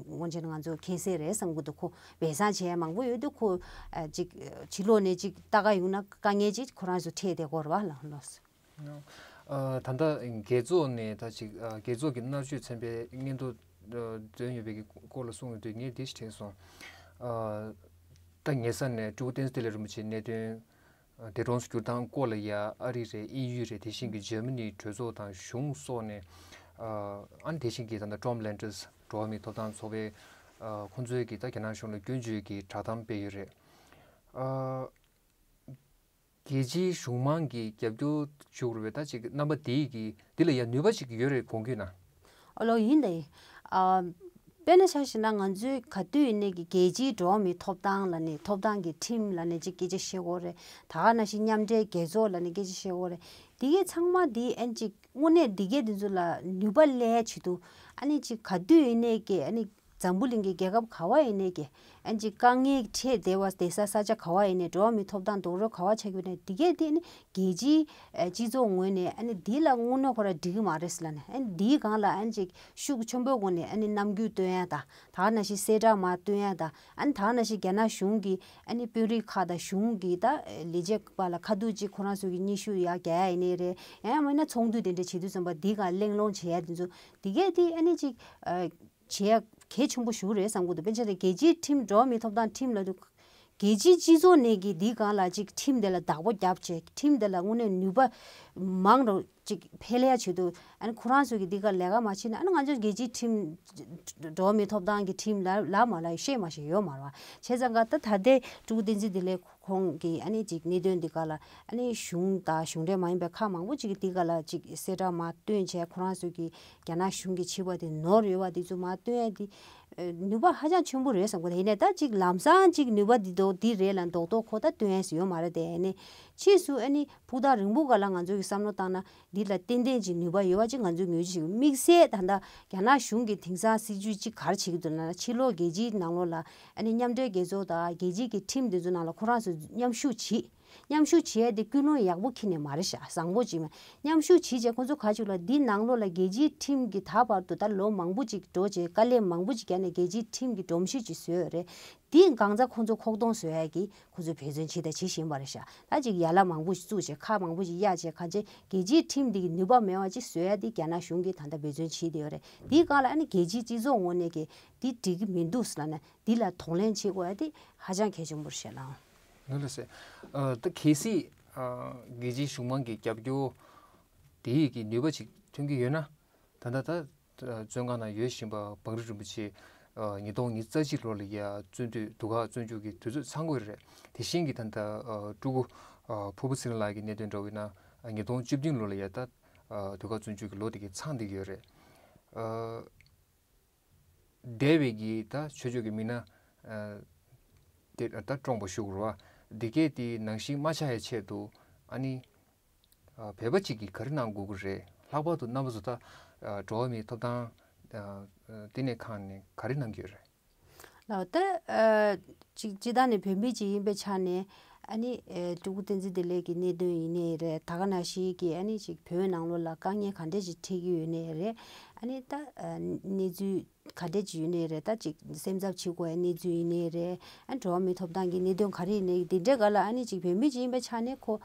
སྔོན་ཆད་ང་ཚོ་མཁྱེན་གསལ་རེད་བསམ་གྱི་འདུག་ཁོ་སྦས་གསང་བྱས་མང་པོ་ཡོད་དུས་ཁོ་ཅིག་ཕྱི་ལོགས་ནས་ཅིག་ལྟ་ག་ཡོང་ན་དཀའ་ངལ་ཅིག་ཁོ་རང་ཚོ་འཕྲད་བསྡད་ཀྱི་ཡོད་རེད་བ་ལགས། ལགས་སོ། ཨ། ད་ལྟ་རྒྱལ་ཚོགས་ནས་ད་ཅིག་ཨ། རྒྱལ་ཚོགས་ཀྱི་མནར་གཅོད་ཚན་པའི་སྙན་ཐོ་ཨ། བཏོན་ཡོད་པའི་གི་སྐོར་ལ་གསུངས་ཡོང་དུས་ངས་འདི་ཞིག་དྲན་སོང་། ཨ། ད་ཉེ་ས་ནས་སྤྲུལ་སྐུ་བསྟན་འཛིན་བདེ་ལེགས་རིན་པོ་ཆེའི་གནད་དོན་ཨ། འདས་གྲོངས་སུ་གྱུར་སྟངས་སྐོར་ལ་ཡ་ཨ་རི་རེད། དབྱིན་ཡུལ་རེད། དེ་བཞིན་གྱི་འཇར་མ་ནི་གྲོས་ཚོགས་དང་གཞུང་སོགས་ནས་ཨ། ཨ་ནི་དེ་བཞིན་གྱི་ད་ལྟ་ཀྲོམ་ལན་ཏྲས་འགྲོ་བ་མིའི་ཐོབ་ཐང་ཚོགས་པའི་ཨ། ཁོང་ཚོས་ཀྱི་ད་རྒྱ་ནག་གཞུང་ལ་སྐྱོན་བརྗོད་ཀྱི་བསྒྲགས་གཏམ་སྤེལ་ཡོད་རེད། ཨ། རྒྱལ་སྤྱིའི་གཞུང་མང་གི་རྒྱབ་སྐྱོར་ཞུ་དགོས་རེད་པས། ད་ཅིག་རྣམ་པ་དེའི་གི་འདི་ལ་ཡང་ནུས་པ་ཅིག་ཡོད་རེད་དགོངས་ཀྱི་ན། ཨོ་ལོ་ཡིན་ད་ཡིན། ཨ། དཔེར་ན་ཆ་བཞག་ན་ང་ཚོའི་ག་དུས་ཡིན་ནའི་གི་རྒྱལ་སྤྱིའི་འགྲོ་བ་མིའི་ཐོབ་ཐང་ལབ་ནས་ཐོབ་ཐང་གི་ཁྲིམས་ལབ་ནས་ཅིག་སྐད་ཆ་བཤད་ཀྱི་ཡོད་རེད། ད་ག་ནང་བཞིན་མཉམ་འབྲེལ་རྒྱལ་ཚོགས་ལབ་ནས་སྐད་ཆ་བཤད་ཀྱི་ཡོད་རེད། དེ་གའི་ཚང་མ་དེ་ཨན་ཅིག་དངོས་གནས་དེ་གའི་དེ་ཚོ་ལ་ནུས་པ་སླེབས་ཡ་ཆེད་དུ་ཨ་ནི་ཅིག་ག་དུས་ཡིན་ནའི་གི་ཨ་ནི་འཛམ་བུ་གླིང་གི་རྒྱལ་ཁབ་ག་བ་ཡིན་ནའི་གི་ཨ་ནི་ཅིག་དཀའ་ངལ་འཕྲད་བསྡད་པ་བསྡད་ས་ས་ཆ་ག་བ་ཡིན་ནའི་འགྲོ་བ་མིའི་ཐོབ་ཐང་རྡོག་རོལ་ག་བ་ཆགས་ཀྱི་ཡོད་ནའི་དེ་གའི་དེ་ཨ་ནི་རྒྱལ་སྤྱིའི་ཨ་སྤྱི་ཚོགས་ངོས་ནས་ཨ་ནི་དེ་ལ་དངོས་གནས་ཁོ་ར་འགྲིག་གི་མ་རེད་ལབ་ནས་ཨ་ནི་དེའི་སྒང་ལ་ཨ་ནི་ཅིག་ཤུགས་ཆེན་པོའི་སྒོ་ནས་ཨ་ནི་རྣམ་འགྱུར་སྟོན་ཡ་དང་། ད་ག་ནང་བཞིན་གསལ་བསྒྲགས་མར་སྟོན་ཡ་དང་། ཨ་ནི་ད་ག་ནང་བཞིན་རྒྱ་ནག་གཞུང་གིས་ཨ་ནི་དཔོན་རིགས་ཁག་དང་གཞུང་གིས་ད་ལས་བྱེད་པ་ལ་ཁ་ཐུག་ཅིག་ཁོ་རང་ཚོ་གི་སྙན་ཞུ་ཡར་རྒྱག་ཡ་ཡིན་ནའི་རེད། ཡང་ཡང་མིན་ན་ཚོགས་འདུ་དེ་འདྲ་བྱེད་དུས་ཙམ་པ་འདི་ག་གླེང་སློང་བྱེད་ཡ་དེ་ཚོ་འདི་གས་དེ་ཨ་ནི་ཅིག་ཨ། བྱེད་ཡ་གལ་ཆེན་པོ་ཞིག་རེད་བསམ་གྱི་འདུག་དཔེར་ན་ཆ་བཞག་ན་རྒྱལ་སྤྱིའི་ཁྲིམས་འགྲོ་བ་མིའི་ཐོབ་ཐང་ཁྲིམས་ལབ་དུས་རྒྱལ་སྤྱིའི་སྤྱི་ཚོགས་ནས་ཀྱི་འདི་ག་ལ་ཅིག་ཁྲིམས་དེ་ལ་བདག་པོ་རྒྱབ་བྱས་ཁྲིམས་དེ་ལ་དངོས་གནས་ནུས་པ་མང་རུ་ཅིག་འཕེལ་ཡ་ཆེད་དུ་ཨ་ནི་ཁོ་རང་ཚོས་ཀྱི་འདི་ག་ལས་ཀ་མ་བྱས་ན་ཨ་ནི་ང་ཚོ་རྒྱལ་སྤྱིའི་ཁྲིམས་འགྲོ་བ་མིའི་ཐོབ་ཐང་གི་ཁྲིམས་ལ་ལ་མ་ལ་ཤེས་མ་ཤེས་ཡོད་མ་རེད་བ། བྱས་ཙང་ཀ་ད་ད་ལྟའི་སྤྲུལ་སྐུ་བསྟན་འཛིན་བདེ་ལེགས་ཁོང་གིས་ཨ་ནི་ཅིག་གནད་དོན་འདི་ག་ལ་ཨ་ནི་གཞུང་དང་གཞུང་འབྲེལ་མ་ཡིན་པའི་ཁག་མང་པོ་ཅིག་གིས་འདི་ག་ལ་ཅིག་གསལ་བསྒྲགས་མར་བཏོན་བྱས་ཁོ་རང་ཚོས་ཀྱི་རྒྱ་ནག་གཞུང་གིས་བྱས་པ་དེ་ནོར་ཡོད་པ་འདི་ཚོ་མར་བཏོན་ཡ་འདི་ནུས་པ་ཧ་ཅང་ཆེན་པོ་རེད་བསམ་གི་འདུག་ཡིན་ནའི་ད་ཅིག་ལམ་སང་ཅིག་ནུས་པ་འདི་འདོག་འདི་རེད་ལ་མདོག་མདོག་ཁོ་ད་བཏོན་ཡ་ཞིག་ཡོད་མ་རེད་དེ། ཡིན་ནའི་ཕྱིས་སུ་ཨ་ནི་ཕུགས་ཐག་རིང་པོ་ག་ལ་ང་ཚོ་གི་བསམ་བློ་བཏང་ན་འདི་ལ་ཏན་ཏན་ཅིག་ནུས་པ་ཡོད་པ་ཅིག་ང་ཚོས་ངོས་འཛིན་བྱེད་དགོས། དམིགས་བསལ་ད་ལྟ་རྒྱ་ནག་གཞུང་གི་དེང་སང་སྲིད་ཇུས་ཅིག་ག་རེ་བྱེད་ཀྱི་འདུག་ལབ་ན་ཕྱི་ལོགས་རྒྱལ་སྤྱིའི་ནང་ལོགས་ལ་ཨ་ནི་མཉམ་འབྲེལ་རྒྱལ་ཚོགས་དང་རྒྱལ་སྤྱིའི་གི་ཁྲིམས་འདི་ཚོ་ནང་ལ་ཁོ་རང་ཚོ་མཉམ་ཞུགས་བྱེད། མཉམ་ཞུགས་བྱས་ཏེ་ཀུན་སློང་ཡག་པོ་འཁྱེར་ནས་མ་རེད་ཤག་བཟང་པོ་ཅིག་མ་མཉམ་ཞུགས་བྱས་རྗེས་ཁོང་ཚོ་ག་ཅིག་ལ་འདི་ནང་ལོགས་ལ་རྒྱལ་སྤྱིའི་ཁྲིམས་ཀྱི་ད་བར་དུ་ད་ལོ་མང་པོ་ཅིག་འགྲོ་རྗེས་དཀའ་ལས་མང་པོ་ཅིག་བརྒྱབ་ནས་རྒྱལ་སྤྱིའི་ཁྲིམས་ཀྱི་སྒྲོམ་གཞི་ཅིག་བཟོས་ཡོད་རེད། འདི་གང་ཚ་ཁོང་ཚོ་ཁོག་སྟོང་བཟོ་ཡ་གི་ཁོང་ཚོས་འབད་བརྩོན་བྱས་དང་བྱེད་བཞིན་པ་རེད་ཤག་ད་ཅིག་ཡ་ལ་མང་པོ་ཞིག་བཙུགས་བྱས་ཁག་མང་པོ་ཞིག་གཡར་བྱས་གང་ཅི་རྒྱལ་སྤྱིའི་ཁྲིམས་འདི་གི་ནུས་པ་མེད་པ་ཅིག་བཟོ་ཡ་འདི་རྒྱ་ནག་གཞུང་གིས་ད་ལྟ་འབད་བརྩོན་བྱས་བསྡད་ཡོད་རེད། འདིའི་སྒང་ལ་ཨ་ནི་རྒྱལ་སྤྱིའི་སྤྱི་ཚོགས་ངོས་ནས་ཀྱི་འདི་འགྲིག་གི་མི་འདུག་ཟེར་ལབ་ན་འདི་ལ་གདོང་ལེན་བྱེད་དགོས་ཡ་འདི་ཧ་ཅང་གལ་ཆེན་པོ་རེད་ཤག་ལགས། ནོར་ལ་ཟེར། ཨ། ད་གལ་སྲིད་ཨ། རྒྱལ་སྤྱིའི་གཞུང་མང་གི་རྒྱབ་སྐྱོར་དེ་ཡི་གི་ནུས་པ་ཅིག་ཐོན་གྱི་ཡོད་ན། ད་ལྟ་ད་བཙོན་ཁང་ནང་ཡོད་བཞིན་པ་བང་རི་རིན་པོ་ཆེ་ཨ། ཉིས་སྟོང་ཉི་ཤུ་རྩ་གཅིག་ལོ་ལ་ཡ་བཙོན་དུས་དུས་བཀག་བཙོན་འཇུག་གི་དུས་ཚོད་ཚང་དགོས་རེད། དེ་བཞིན་གྱི་ད་ལྟ་ཨ། སྤྲུལ་སྐུ་ཨ། ཕུར་བུ་ཚེ་རིང་ལགས་ཀྱི་གནད་དོན་འདྲ་བོ་ཡིན་ན་ཉིས་སྟོང་བཅུ་བདུན་ལོ་ལ་ཡ་ད་ཨ། དུས་བཀག་བཙོན་འཇུག་གི་ལོ་དེ་གི་ཚང་བསྡད་ཀྱི་ཡོད་རེད། ཨ། འདས་པའི་གི་ད་ཆོས་ཕྱོགས་ཀྱི་མི་སྣ་ཨ། དེ་ད་བཀྲོངས་པ་ཞུ་དགོས་རེད་བ། འདི་གས་དེ་ནང་བཞིན་མ་ཆགས་ཡ་ཆེད་དུ་ཨ་ནི། ཨ། བོད་པ་གཅིག་གིས་ག་རེ་གནང་དགོས་ཀྱི་རེད། ལྷག་པར་དུ་རྣམ་པ་ཚོ་ད་ཨ། འགྲོ་བ་མིའི་ཐོབ་ཐང་ཨ། ལྟེ་གནས་ཁང་ནས་ག་རེ་གནང་གི་ཡོད་རེད། ལགས། ད་ཨ། ཅིག་སྤྱིར་བཏང་ནས་བོད་མི་གཅིག་ཡིན་པའི་ཆ་ནས་ཨ་ནི་ཨ། སྤྲུལ་སྐུ་བསྟན་འཛིན་བདེ་ལེགས་ཀྱི་གནད་དོན་ཡིན་ནའི་རེད། ད་ག་ནང་བཞིན་གྱི་ཨ་ནི་ཅིག་བོད་ནང་ལོགས་ལ་དཀའ་ངལ་ག་འདྲས་ཅིག་འཕྲད་ཀྱི་ཡོད་ནའི་རེད། ཨ་ནི་ད་ཨ། གནས་ཚུལ་ག་འདྲས་ཅིག་ཡོད་ནའི་རེད། ད་ཅིག་སེམས་འཚབ་བྱེད་དགོས་པའི་གནས་ཚུལ་ཡིན་ནའི་རེད། ཨ། འགྲོ་བ་མིའི་ཐོབ་ཐང་གི་གནད་དོན་ག་རེ་ཡིན་ནའི་འདི་འདྲའི་སྒང་ལ་ཨ་ནི་ཅིག་བོད་མི་ཅིག་ཡིན་པའི་ཆ་ནས་ཁོ་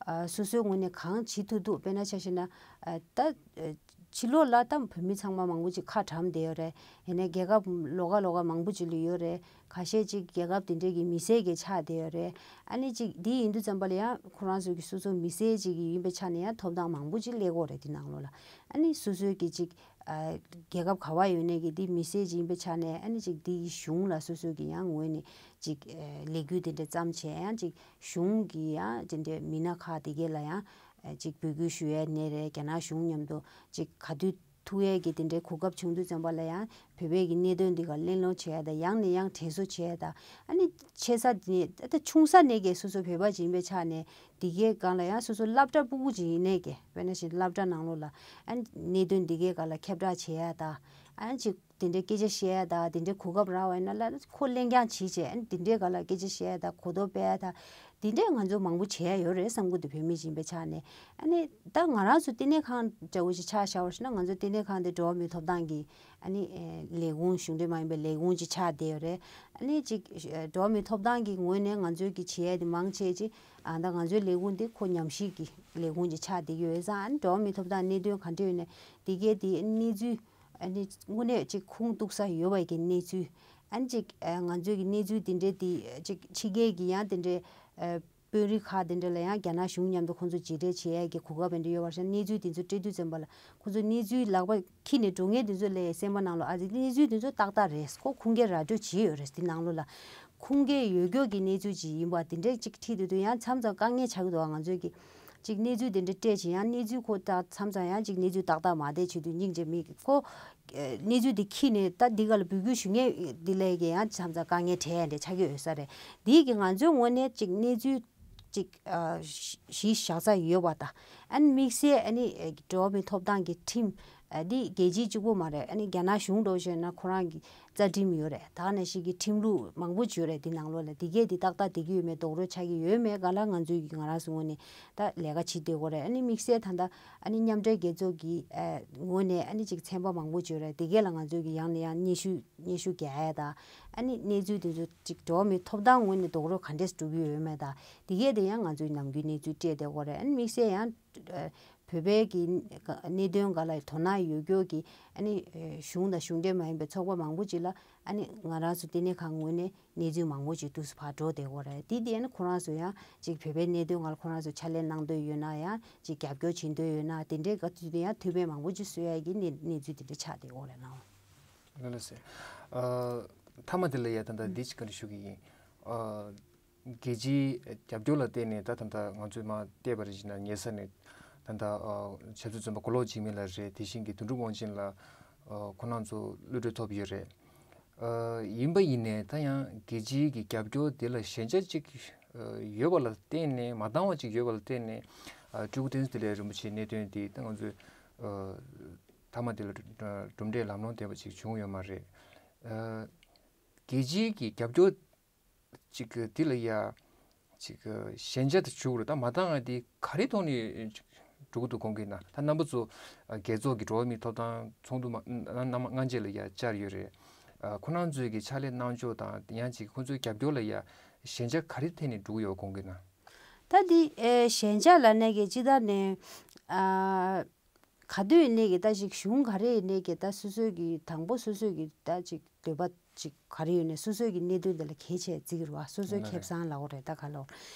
ཨ། སོ་སོའི་ངོས་ནས་གང་བྱེད་ཐུབ་ཐུབ། དཔེར་ན་ཆ་བཞག་ན་ཨ། ད་ཨ། ཕྱི་ལོགས་ལ་ད་བོད་མི་ཚང་མ་མང་པོ་ཅིག་ཁ་གྲམ་བསྡད་ཡོད་རེད། ཡིན་ནའི་རྒྱལ་ཁབ་ལོགས་ཀ་ལོགས་ཀ་མང་པོ་ཅིག་ལ་ཡོད་རེད། ཁ་ཤས་ཅིག་རྒྱལ་ཁབ་དེ་འདྲའི་གི་མི་སེར་གྱི་ཆགས་བསྡད་ཡོད་རེད། ཨ་ནི་ཅིག་འདི་ཡིན་དུས་ཙམ་པ་ལ་ཡང་ཁོ་རང་ཚོ་གི་སོ་སོ་མི་སེར་ཅིག་གི་ཡིན་པའི་ཆ་ནས་ཡང་ཐོབ་ཐང་མང་པོ་ཅིག་སླེབས་ཀྱི་ཡོད་རེད། དེ་ནང་ལོགས་ལ་ཨ་ནི་སོ་སོའི་གི་ཅིག་ཨ། རྒྱལ་ཁབ་ག་བ་ཡོད་ནའི་གི་འདི་མི་སེར་ཅིག་ཡིན་པའི་ཆ་ནས་ཨ་ནི་ཅིག་འདི་གི་གཞུང་ལ་སོ་སོ་གི་ཡང་ངོས་ནས་ཅིག་ཨ། ལས་འགུལ་དེ་འདྲ་བརྩམས་བྱས་ཡང་ཅིག་གཞུང་གི་ཡང་དེ་འདྲའི་མི་སྣ་ཁག་དེ་གས་ལ་ཡང་ཨ། ཅིག་འབོད་སྐུལ་ཞུ་ཡས་ནའི་རེད། རྒྱ་ནག་གཞུང་མཉམ་དུ་ཅིག་ག་དུས་ཐུག་ཡས་ཀྱི་དེ་འདྲའི་གོ་སྐབས་བྱུང་དུས་ཙམ་པ་ལ་ཡང་བོད་པའི་གི་གནད་དོན་འདི་ག་གླེང་སློང་བྱས་ཡས་དང་ཡང་ནས་ཡང་དྲན་གསོ་བྱས་ཡས་དང་། ཨ་ནི་ཆེ་ས་དེ་ནས་ད་ཆུང་ས་ནས་གི་སོ་སོ་བོད་པ་ཅིག་ཡིན་པའི་ཆ་ནས་འདི་གའི་སྒང་ལ་ཡང་སོ་སོ་སློབ་གྲྭ་ཕྲུ་གུ་ཅིག་ཡིན་ནའི་གི་དཔེར་ན་ཞིག་སློབ་གྲྭ་ནང་ལོགས་ལ་ཨ་ནི་གནད་དོན་འདི་གའི་སྒང་ལ་ཁྱབ་བསྒྲགས་བྱས་ཡས་དང་། ཨ་ནི་ཅིག་དེ་འདྲའི་སྐད་ཆ་བཤད་ཡ་དང་དེ་འདྲའི་གོ་སྐབས་རག་པ་ཡིན་ན་ལ་ཁོ་གླེང་རྐྱང་བྱེད་བྱས་ཨ་ནི་དེ་འདྲའི་སྒང་ལ་སྐད་ཆ་བཤད་ཡ་དང་གོ་རྟོགས་སྤེལ་ཡ་དང་ འདི་འདྲས་ང་ཚོ་མང་པོ་བྱས་ཡོད་རེད་བསམ་གི་འདུག་བོད་མི་ཡིན་པའི་ཆ་ནས། ཨ་ནི་ད་ང་རང་ཚོ་བསྟི་གནས་ཁང་འདྲ་བོ་ཞིག་ཆ་བཞག་པ་ཞིག་ན། ང་ཚོ་བསྟི་གནས་ཁང་དེ་འགྲོ་བ་མིའི་ཐོབ་ཐང་གི་ཨ་ནི་ཨེ་ལས་ཁུངས། གཞུང་འབྲེལ་མ་ཡིན་པའི་ལས་ཁུངས་ཅིག་ཆགས་བསྡད་ཡོད་རེད། ཨ་ནི་ཅིག་ཨེ་འགྲོ་བ་མིའི་ཐོབ་ཐང་གི་ངོས་ནས་ང་ཚོའི་གི་བྱེད་ཡས་དེ་མང་ཆེ་ཅིག་ཨ་ད་ང་ཚོའི་ལས་ཁུངས་དེ་ཁོ་ཉམས་ཞིབ་ཀྱི་ལས་ཁུངས་ཅིག་ཆགས་བསྡད་ཡོད་ཙང་། ཨ་ནི་འགྲོ་བ་མིའི་ཐོབ་ཐང་གནད་དོན་ག་འདྲ་ཡོད་ནས་དེ་གའི་དེ་གནས་ཚུལ་ཨ་ནི་དངོས་གནས་ཅིག་ཁུངས་གཏུགས་ས་ཡོད་པའི་གི་གནས་ཚུལ། ཨ་ནི་ཅིག་ཨ་ང་ཚོའི་གི་གནས་ཚུལ་དེ་འདྲའི་དེ་ཅིག་ཕྱི་རྒྱལ་གྱི་ཡང་དེ་འདྲའི་ཨ་དཔོན་རིགས་ཁག་དེ་འདྲ་ལ་ཡང་རྒྱ་ནག་གཞུང་མཉམ་དུ་ཁོང་ཚོ་མཇལ་འཕྲད་བྱེད་ཡས་ཀྱི་གོ་སྐབས་དེ་འདྲ་ཡོད་པ་ཞིག་ན། གནས་ཚུལ་དེ་ཚོ་སྤྲད་དུས་ཙམ་པ་ལ་ཁོང་ཚོ་གནས་ཚུལ་ལག་པ་འཁྱེར་ནས་འགྲོ་མཁན་དེ་ཚོ་ལ་སེམས་པ་ནང་ལ་ཨ་ཙི་གནས་ཚུལ་དེ་ཚོ་ཏག་ཏག་རེད། ཁོ་ཁུངས་སྐྱེལ་ར་སྤྲོད་བྱས་ཡོད་རེད། དེ་ནང་ལོགས་ལ་ཁུངས་སྐྱེལ་ཡོད་རྒྱུ་གི་གནས་ཚུལ་ཅིག་ཡིན་པ་དེ་འདྲ་ཅིག་ཁྲིད་དུས་དུས་ཡང་མཚམས་མཚམས་དཀའ་ངལ་ཆགས་ཀྱི་འདུག་ང་ཚོས་ཀྱི་ཅིག་གནས་ཚུལ་དེ་འདྲ་སྤྲད་ཅིང་ཡང་གནས་ཚུལ་ཁོ་ད་མཚམས་མཚམས་ཡང་ཅིག་གནས་ཚུལ་ཏག་ཏག་མ་བསྡད་བྱེད་དུས་སྙིང་རྗེ་མི་ཁོ་གནས་ཚུལ་དེ་འཁྱེར་ནས་ད་འདི་ག་ལ་འབོད་སྐུལ་ཞུ་མཁན་འདི་ལས་ཀྱི་ཡང་མཚམས་མཚམས་དཀའ་ངལ་འཕྲད་ཡ་འདྲ་ཆགས་ཀྱི་ཡོད་ས་རེད། འདིས་ཀྱི་ང་ཚོའི་ངོས་ནས་ཅིག་གནས་ཚུལ་ཅིག་ཨ་གཞི་བཞག་ས་ཡོད་པ་དང་། ཨ་ནི་དམིགས་བསལ་ཨ་ནི་འགྲོ་བ་མིའི་ཐོབ་ཐང་གི་ཁྲིམས་ཨ་འདི་རྒྱལ་སྤྱི་གཅིག་པོ་མ་རེད། ཨ་ནི་རྒྱ་ནག་གཞུང་འདྲ་བོ་བྱས་ན་ཁོ་རང་གི་རྩ་ཁྲིམས་ཡོད་རེད། ད་ག་ནང་བཞིན་གྱི་ཁྲིམས་ལུགས་མང་པོ་ཅིག་ཡོད་རེད། འདི་ནང་ལོགས་ལ་འདི་གས་འདི་ཏག་ཏག་བསྡད་ཀྱི་ཡོད་མེད་རྡོག་རོལ་ཆགས་ཀྱི་ཡོད་མེད་ག་ལ་ང་ཚོའི་གི་ང་རང་ཚོའི་ངོས་ནས་ད་ལས་ཀ་བྱེད་བསྡད་ཀྱི་ཡོད་རེད། ཨ་ནི་དམིགས་བསལ་ད་ལྟ་ཨ་ནི་མཉམ་འབྲེལ་རྒྱལ་ཚོགས་ཀྱི་ཨ་ངོས་ནས་ཨ་ནི་ཅིག་ཚན་པ་མང་པོ་ཅིག་ཡོད་རེད། འདི་གས་ལ་ང་ཚོའི་གི་ཡང་ནས་ཡང་སྙན་ཞུ་སྙན་ཞུ་རྒྱག་ཡ་དང་། ཨ་ནི་གནས་ཚུལ་དེ་ཚོ་ཅིག་འགྲོ་བ་མིའི་ཐོབ་ཐང་ངོས་ནས་རྡོག་རོལ་ག་འདྲས་འགྲོ་གི་ཡོད་མེད་དང་། དེ་གས་དེ་ཡང་ང་ཚོས་ནམ་རྒྱུན་གནས་ཚུལ་སྤྲད་བསྡད་ཀྱི་ཡོད་རེད། ཨ་ནི་དམིགས་བསལ་ཡང་བོད་པའི་གི་གནད་དོན་སྒང་ལ་དོ་སྣང་ཡོད་རྒྱུ་གི་ཨ་ནི་གཞུང་དང་གཞུང་འབྲེལ་མ་ཡིན་པའི་ཚོགས་པ་མང་པོ་ཅིག་ལ་ཨ་ནི་ང་རང་ཚོ་བསྟི་གནས་ཁང་ངོས་ནས་གནས་ཚུལ་མང་པོ་ཅིག་ཏུས་སུ་ཕར་འགྲོ་བསྡད་ཀྱི་ཡོད་རེད། དེ་དེ་ཨ་ནི་ཁོ་རང་ཚོ་ཡང་ཅིག་བོད་པའི་གནད་དོན་སྒང་ལ་ཁོ་རང་ཚོ་ཕྱག་ལས་གནང་འདོད་ཡོད་ན་ཡང་ཅིག་རྒྱབ་སྐྱོར་བྱེད་འདོད་ཡོད་ན་དེ་འདྲའི་ག་དུས་དེ་ཡང་ཐུགས་ཕན་མང་པོ་ཅིག་གསོས་ཡ་གི་གནས་གནས་ཚུལ་དེ་འདྲ་ཆགས་བསྡད་ཀྱི་ཡོད་རེད་ལགས། ལགས་སེ། ཨ་མཐའ་མ་དེ་ལ་ཡ་ད་ལྟ་འདི་ཅིག་བཀའ་འདྲི་ཞུ་གི་ཡིན། ཨ་རྒྱལ་སྤྱིའི་རྒྱབ་སྐྱོར་ལ་བརྟེན་ནས་ད་ད་ལྟ་ང་ཚོས་མར་བལྟས་པ་རེད་བྱས་ན་ཉེ་ས་ནས་ད་ལྟ་ཨ་ཆབ་སྲིད་བཙོན་པ་མགོ་ལོག་འཇིགས་མེད་ལགས་རེད། དེ་བཞིན་གྱི་དོན་གྲུབ་དབང་ཆེན་ལགས་ཨ་ཁོང་རྣམ་ཚོ་གློད་གྲོལ་ཐོབ་ཡོད་རེད། ཨ་ཡིན་པ་ཡིན་ནའི་ད་ཡང་རྒྱལ་སྤྱིའི་གི་རྒྱབ་སྐྱོར་དེ་ལ་ཞན་ཆ་གཅིག་ཨ་ཡོད་པ་ལ་བརྟེན་ནས་མ་འདང་བ་གཅིག་ཡོད་པ་ལ་བརྟེན་ནས་ཨ་སྤྲུལ་སྐུ་བསྟན་འཛིན་བདེ་ལེགས་རིན་པོ་ཆེའི་གནད་དོན་དེ་ད་ང་ཚོས་ཨ་མཐའ་མ་དེ་ལ་གྲུབ་འབྲས་ལམ་ལྷོང་ལྡན་པ་ཅིག་བྱུང་ཡོད་མ་རེད། ཨ་རྒྱལ་སྤྱིའི་གི་རྒྱབ་སྐྱོར་ཅིག་འདི་ལ་ཡ་ཅིག་ཞན་ཆ་དེ་བྱུང་རེད། ད་མ་འདང་བ་དེ་ག་རེ་ཐོག་ནས་འགྲོ་གི་འདུག་དགོངས་ཀྱི་ན། ད་རྣམ་པ་ཚོ་རྒྱལ་ཚོགས་ཀྱི་འགྲོ་བ་མིའི་ཐོབ་ཐང་ཚོགས་འདུ་མ་ནམ་སྔ་རྗེས་ལ་ཡ་བཅར་ཡོད་རེད། ཁོ་རང་ཚོས་ཀྱི་ཕྱག་ལས་གནང་ཕྱོགས་དང་ཡང་ཅིག་ཁོ་ཚོའི་རྒྱབ་སྐྱོར་ལ་ཡ་ཞན་ཆ་ག་རེ་ཐད་ནས་འགྲོ་གི་ཡོད་དགོངས་ཀྱི་ན། ད་འདི་ཨེ་ཞན་ཆ་ལབ་ནས་ཀྱི་སྤྱིར་བཏང་ནས་ཨ། ག་དུས་ཡིན་ནའི་གི་ད་ཅིག་གཞུང་ག་རེ་ཡིན་ནའི་གི་ད་སོ་སོའི་གི་དང་པོ་སོ་སོའི་གི་ད་ཅིག་འདོད་པ་ཅིག་ག་རེ་ཡོད་ནའི་སོ་སོའི་གི་གནད་དོན་དེ་ལ་གལ་ཆེ་བརྩི་གི་རེད་བ། སོ་སོའི་ཁེ་བཟང་ལབ་དགོས་རེད་ད་ག་ལོ།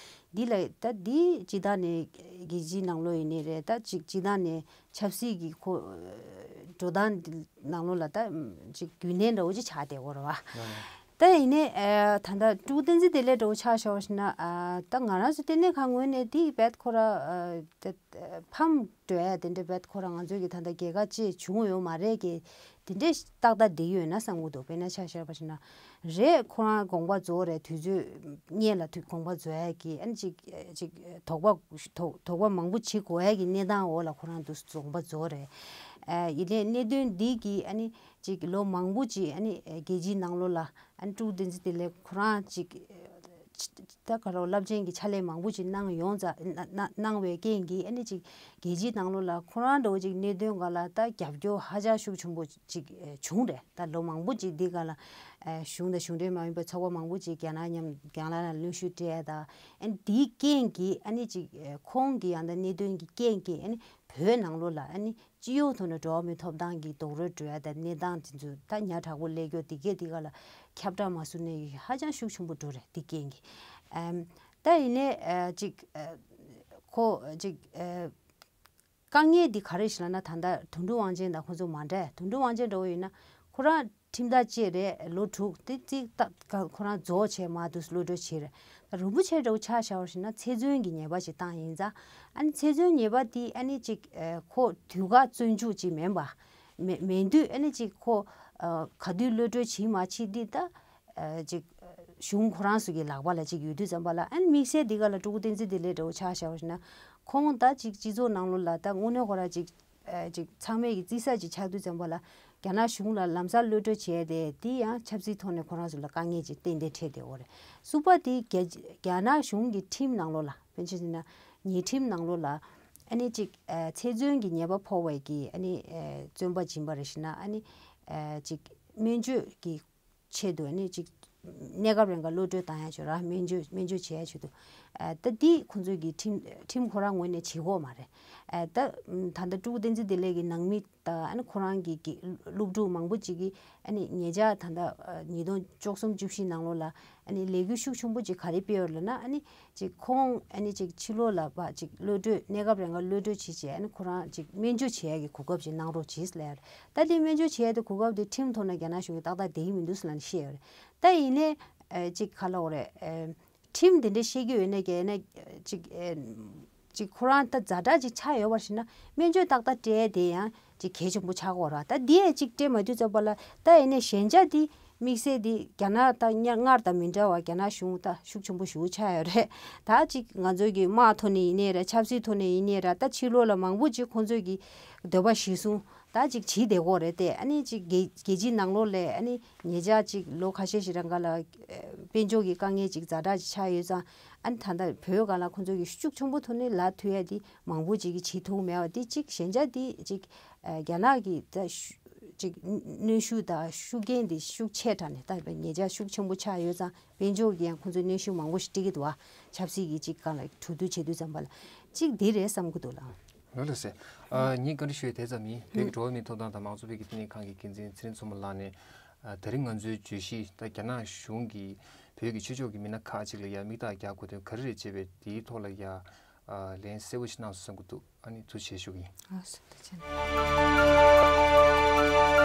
འདི་ལ་ད་འདི་སྤྱིར་བཏང་ནས་རྒྱལ་སྤྱིའི་ནང་ལོགས་ཡིན་ནའི་རེད། ད་ཅིག་སྤྱིར་བཏང་ནས་ཆབ་སྲིད་ཀྱི་ཁོ་འགྲོ་སྟངས་འདི་ནང་ལོགས་ལ་ད་ཅིག་རྒྱུན་ལྡན་འདྲ་བོ་ཅིག་ཆགས་བསྡད་ཡོད་རེད་བ། ད་ཡིན་ནའི་ཨ་ད་ལྟ་སྤྲུལ་སྐུ་བསྟན་འཛིན་བདེ་ལེགས་འདྲ་བོ་ཆ་བཞག་པ་ཞིག་ན་ཨ་ད་ང་རང་ཚོ་བསྟི་གནས་ཁང་ངོས་ནས་འདི་རྦད་ཁོ་ར་ཨ་ད་ཕམ་འགྲོ་ཡ་དེ་འདྲ་རྦད་ཁོ་རང་ང་ཚོའི་གི་ད་ལྟ་རྒྱལ་ཁ་ཅིག་བྱུང་ཡོད་མ་རེད་གི། དེ་འདྲས་ཏག་ཏག་བསྡད་ཡོད་ན་བསམ་གི་འདུག་དཔེར་ན་ཆ་བཞག་པ་ཞིག་ན་རེད། ཁོ་རང་དགོངས་པ་རྫོགས་རེད། དུས་ཚོད་སྔོན་ལ་དུས་དགོངས་པ་རྫོགས་ཡ་གི་ཨ་ནི་ཅིག་ཅིག་དོགས་པ་དོགས་དོགས་པ་མང་པོ་བྱེད་དགོས་ཡ་གི་གནས་སྟངས་འོག་ལ་ཁོ་རང་དུ་དགོངས་པ་རྫོགས་རེད། ཨ་ཡིན་ནའི་གནད་དོན་འདི་གི་ཨ་ནི་ཅིག་ལོ་མང་པོ་ཅིག་ཨ་ནི་རྒྱལ་སྤྱིའི་ནང་ལོགས་ལ་ཨ་ནི་སྤྲུལ་སྐུ་བསྟན་འཛིན་བདེ་ལེགས་ཁོ་རང་ཅིག་ད་ག་རེ་རླབས་ཆེན་གྱི་ཕྱག་ལས་མང་པོ་ཅིག་གནང་ཡོང་ཙང་གནང་གནང་བའི་རྐྱེན་གྱིས་ཨ་ནི་ཅིག་རྒྱལ་སྤྱིའི་ནང་ལོགས་ལ་ཁོ་རང་འདྲ་བོ་ཅིག་གནད་དོན་སྒང་ལ་ད་རྒྱབ་སྐྱོར་ཧ་ཅང་ཤུགས་ཆེན་པོ་ཅིག་བྱུང་རེད། ད་ལོ་མང་པོ་ཅིག་འདི་སྒང་ལ་གཞུང་དང་གཞུང་འབྲེལ་མ་ཡིན་པའི་ཚོགས་པ་མང་པོ་ཅིག་རྒྱ་ནག་མཉམ་རྒྱ་ནག་ལ་གནོན་ཤུགས་སྤྲད་ཡ་ད་ཨ་ནི་འདིའི་རྐྱེན་གྱིས་ཨ་ནི་ཅིག་ཁོང་གི་ཡང་ད་གནད་དོན་གྱི་རྐྱེན་གྱིས་ཨ་ནི་བོད་ནང་ལོགས་ལ་ཨ་ནི་སྤྱི་ཡོངས་ཐོག་ནས་འགྲོ་བ་མིའི་ཐོབ་ཐང་གི་རྡོག་རོལ་འགྲོ་ཡ་དང་གནས་སྟངས་དེ་ཚོ་ད་ཉག་ཕྲ་པོ་སླེབས་ཀྱོག་དེ་གས་དེ་ག་ལ་ཁྱབ་བསྒྲགས་མ་བཟོ་ནས་ཧ་ཅང་ཤུགས་ཆེན་པོ་འགྲོ་རེད་དེ་རྐྱེན་གྱིས། ཨམ། ད་ཡིན་ནའི་ཨ་ཅིག་ཨ་ཁོ་ཅིག་ཨ་དཀའ་ངལ་འདི་ག་རེ་ཞིག་ལབ་ན་ད་ལྟ་དོན་གྲུབ་དབང་ཆེན་དང་ཁོ་ཚོ་མ་འདྲ། དོན་གྲུབ་དབང་ཆེན་འདྲ་བོ་ཡིན་ན་ཁོ་རང་ཁྲིམས་ཐག་བཅད་རེད། ལོ་དྲུག་དེ་རྩིས་ཏག་ཏག་ཁོ་རང་རྫོགས་བྱས་མ་འདུག་གློད་གྲོལ་བྱས་རེད། ད་རིན་པོ་ཆེ་འདྲ་བོ་ཆ་བཞག་པ་ཞིག་ན་ཚེ་བཙོན་གྱི་ཉེས་པ་ཞིག་བཏང་ཡིན་ཙང་ཨ་ནི་ཚེ་བཙོན་ཉེས་པ་དེ་ཨ་ནི་ཅིག་ཨ་ཁོ་དུས་བཀག་བཙོན་འཇུག་ཅིག་མིན་པ་མེད་མེད་དུས་ཨ་ནི་ཅིག་ཁོ་ཨ་ག་དུས་གློད་གྲོལ་བྱེད་མ་བྱེད་འདི་ད་ཨ་ཅིག་གཞུང་ཁོ་རང་ཚོ་གི་ལག་པ་ལ་ཅིག་ཡོད་དུས་ཙམ་པ་ལ་ཨ་ནི་དམིགས་བསལ་འདི་ག་ལ་སྤྲུལ་སྐུ་བསྟན་འཛིན་བདེ་ལེགས་འདྲ་བོ་ཆ་བཞག་པ་ཞིག་ན་ཁོང་ད་ཅིག་སྤྱི་ཚོགས་ནང་ལོགས་ལ་ད་དངོས་གནས་ཁོ་རང་ཅིག་ཨ་ཅིག་ཚང་མས་ཀྱི་བརྩི་ས་ཅིག་ཆགས་དུས་ཙམ་པ་ལ། རྒྱ་ནག་གཞུང་ལ་ལམ་སང་གློད་བཀྲོལ་བྱས་ཏེ་དེ་ཡང་ཆབ་སྲིད་ཐོག་ནས་ཁོ་རང་ཚོ་ལ་དཀའ་ངལ་ཅིག་ཏན་ཏན་འཕྲད་བསྡད་ཡོད་རེད། གསུམ་པ་དེ་རྒྱ་རྒྱ་ནག་གཞུང་གི་ཁྲིམས་ནང་ལོགས་ལ་དཔེར་ན་ཆ་བཞག་ན་ཉེས་ཁྲིམས་ནང་ལོགས་ལ་ཨ་ནི་ཅིག་ཨ་ཚེ་བཙོན་གྱི་ཉེས་པ་ཕོག་པའི་གི་ཨ་ནི་ཨ་བཙོན་པ་སྦྱིན་པ་རེད་ཞེ་ན་ཨ་ནི་ཨ་ཅིག་སྨན་བཅོས་ཀྱི་ཆེད་དུ་ཨ་ནི་ཅིག་གནས་སྐབས་རང་ག་གློད་བཀྲོལ་བཏང་ཡ་ཆེད་ར་སྨན་བཅོས་སྨན་བཅོས་བྱེད་ཡ་ཆེད་དུ་ཨ་ད་འདི་ཁོང་ཚོས་ཀྱི་ཁྲིམས་ཁྲིམས་ཁོ་རང་ངོས་ནས་བྱེད་དགོས་མ་རེད། ཨ་ད་ད་ལྟ་སྤྲུལ་སྐུ་བསྟན་འཛིན་བདེ་ལེགས་ཀྱི་ནང་མི་དང་ཨ་ནི་ཁོ་རང་གི་གི་སློབ་ཕྲུག་མང་པོ་ཅིག་གིས་ཨ་ནི་ཉེ་ཆར་ད་ལྟ་ཨ་ཉིས་སྟོང་བཅུ་གསུམ་བཅུ་བཞི་ནང་ལོགས་ལ་ཨ་ནི་ལས་འགུལ་ཤུགས་ཆེན་པོ་ཅིག་ག་རེ་སྤེལ་ཡོད་ལབ་ན་ཨ་ནི་ཅིག་ཁོང་ཨ་ནི་ཅིག་ཕྱི་ལོགས་ལ་ཕར་ཅིག་གློད་བཀྲོལ་གནས་སྐབས་རང་ག་གློད་བཀྲོལ་བྱེད་བྱས་ཨ་ནི་ཁོ་རང་ཅིག་སྨན་བཅོས་བྱེད་ཡ་གི་གོ་སྐབས་ཅིག་གནང་རོགས་གྱིས་ལབ་ཡ་རེད། ད་དེ་སྨན་བཅོས་བྱེད་ཡ་དེ་གོ་སྐབས་དེ་ཁྲིམས་ཐོག་ནས་རྒྱ་ནག་གཞུང་གིས་ཏག་ཏག་བསྡད་ཀྱི་མི་འདུག་ཟེར་ལབ་ནས་བཤད་ཡོད་རེད། ད་ཡིན་ནའི་ཨ་ཅིག་ག་ལབ་དགོས་རེད། ཨ་ཁྲིམས་དེ་འདྲ་བཤད་ཀྱི་ཡོད་ནའི་གལ་ན་ཅིག་ཨ་ཅིག་ཁོ་རང་ད་ཛ་དྲག་ཅིག་ཆགས་ཡོད་པར་བྱས་ན་སྨན་བཅོས་ཏག་ཏག་སྤྲད་དེ་ཡང་ཅིག་གལ་ཆེན་པོ་ཆགས་ཀྱི་ཡོད་རེད། ད་འདི་ཡང་ཅིག་སྤྲད་མ་དུས་ཙམ་པ་ལ་ད་ཡིན་ནའི་ཞན་ཆ་འདི་དམིགས་བསལ་འདི་རྒྱ་ནག་ད་སྔར་དང་མི་འདྲ་བ་རྒྱ་ནག་གཞུང་ད་ཤུགས་ཆེན་པོ་ཞེ་པོ་ཆགས་ཡོད་རེད། ད་ཅིག་ང་ཚོའི་གི་དམག་ཐོག་ནས་ཡིན་ནའི་རེད། ཆབ་སྲིད་ཐོག་ནས་ཡིན་ནའི་རེད། ད་ཕྱི་ལོགས་ལ་མང་པོ་ཅིག་ཁོང་ཚོས་གི་འདོད་པ་གཞིར་བཟུང་ད་ཅིག་བྱེད་བསྡད་ཀྱི་ཡོད་རེད་དེ། ཨ་ནི་ཅིག་རྒྱལ་རྒྱལ་སྤྱིའི་ནང་ལོགས་ལ་ཨ་ནི་ཉེ་ཆར་ཅིག་ལོ་ཁ་ཤས་ཤིག་རིང་ག་ལ་དཔལ་འབྱོར་གྱི་དཀའ་ངལ་ཅིག་ཛ་དྲག་ཅིག་ཆགས་ཡོད་ཙང་ཨ་ནི་ད་ལྟ་བོད་སྒང་ལ་ཁོང་ཚོས་གི་ཤུགས་ཆེན་པོ་ཐོག་ནས་ལབ་ཐུབ་ཡ་དེ་མང་པོ་ཅིག་གིས་བྱེད་ཐུབ་མེད་པ་དེ་ཅིག་ཞན་ཆ་དེ་ཅིག་རྒྱ་ནག་གི་ད་ཤུ་ཅིག་གནོན་ཤུགས་དང་ཤུགས་རྐྱེན་དེ་ཤུགས་ཆེ་དྲགས་ནས་ད་ཉེ་ཆར་ཤུགས་ཆེན་པོ་ཆགས་ཡོད་ཙང་དཔལ་འབྱོར་གྱི་ཡང་ཁོང་ཚོས་གནོན་ཤུགས་མང་པོ་ཞིག་སྤྲད་ཀྱི་འདུག་བ། ཆབ་སྲིད་ཀྱི་ཅིག་སྒང་ལ་གྲོས་བསྡུར་བྱེད་དུས་ཙམ་པ་ལ་ཅིག་འདི་རེད་བསམ་གྱི་འདུག་ལགས། ལགས་ལགས་སེ། ཨ་ངས་བཀའ་འདྲི་ཞུ་ཡས་དེ་ཙམ་ཡིན། བོད་ཀྱི་འགྲོ་བ་མིའི་ཐོབ་ཐང་དང་མང་གཙོ་འཕེལ་རྒྱས་བསྟི་གནས་ཁང་གི་འགན་འཛིན་ཚེ་རིང་མཚོ་མོ་ལགས་ནས། ཨ་དེ་རིང་ང་ཚོའི་བརྗོད་གཞི་ད་རྒྱ་ནག་གཞུང་གིས་བོད་ཀྱི་ཆོས་ཕྱོགས་ཀྱི་མི་སྣ་ཁག་ཅིག་ལ་ཡ་མིག་རྟགས་རྒྱག་དགོས་དོན་ག་རེ་རེད་ཅེས་པའི་དེའི་ཐོག་ལ་ཡ་ཨ་ལན་གསལ་པོ་ཞིག་གནང་སོང་བསམ་གྱི་འདུག་ཨ་ནི་ཐུགས་རྗེ་ཆེ་ཞུ་གི་ཡིན། ཨ་སོ་ཐུགས་རྗེ་ཆེ།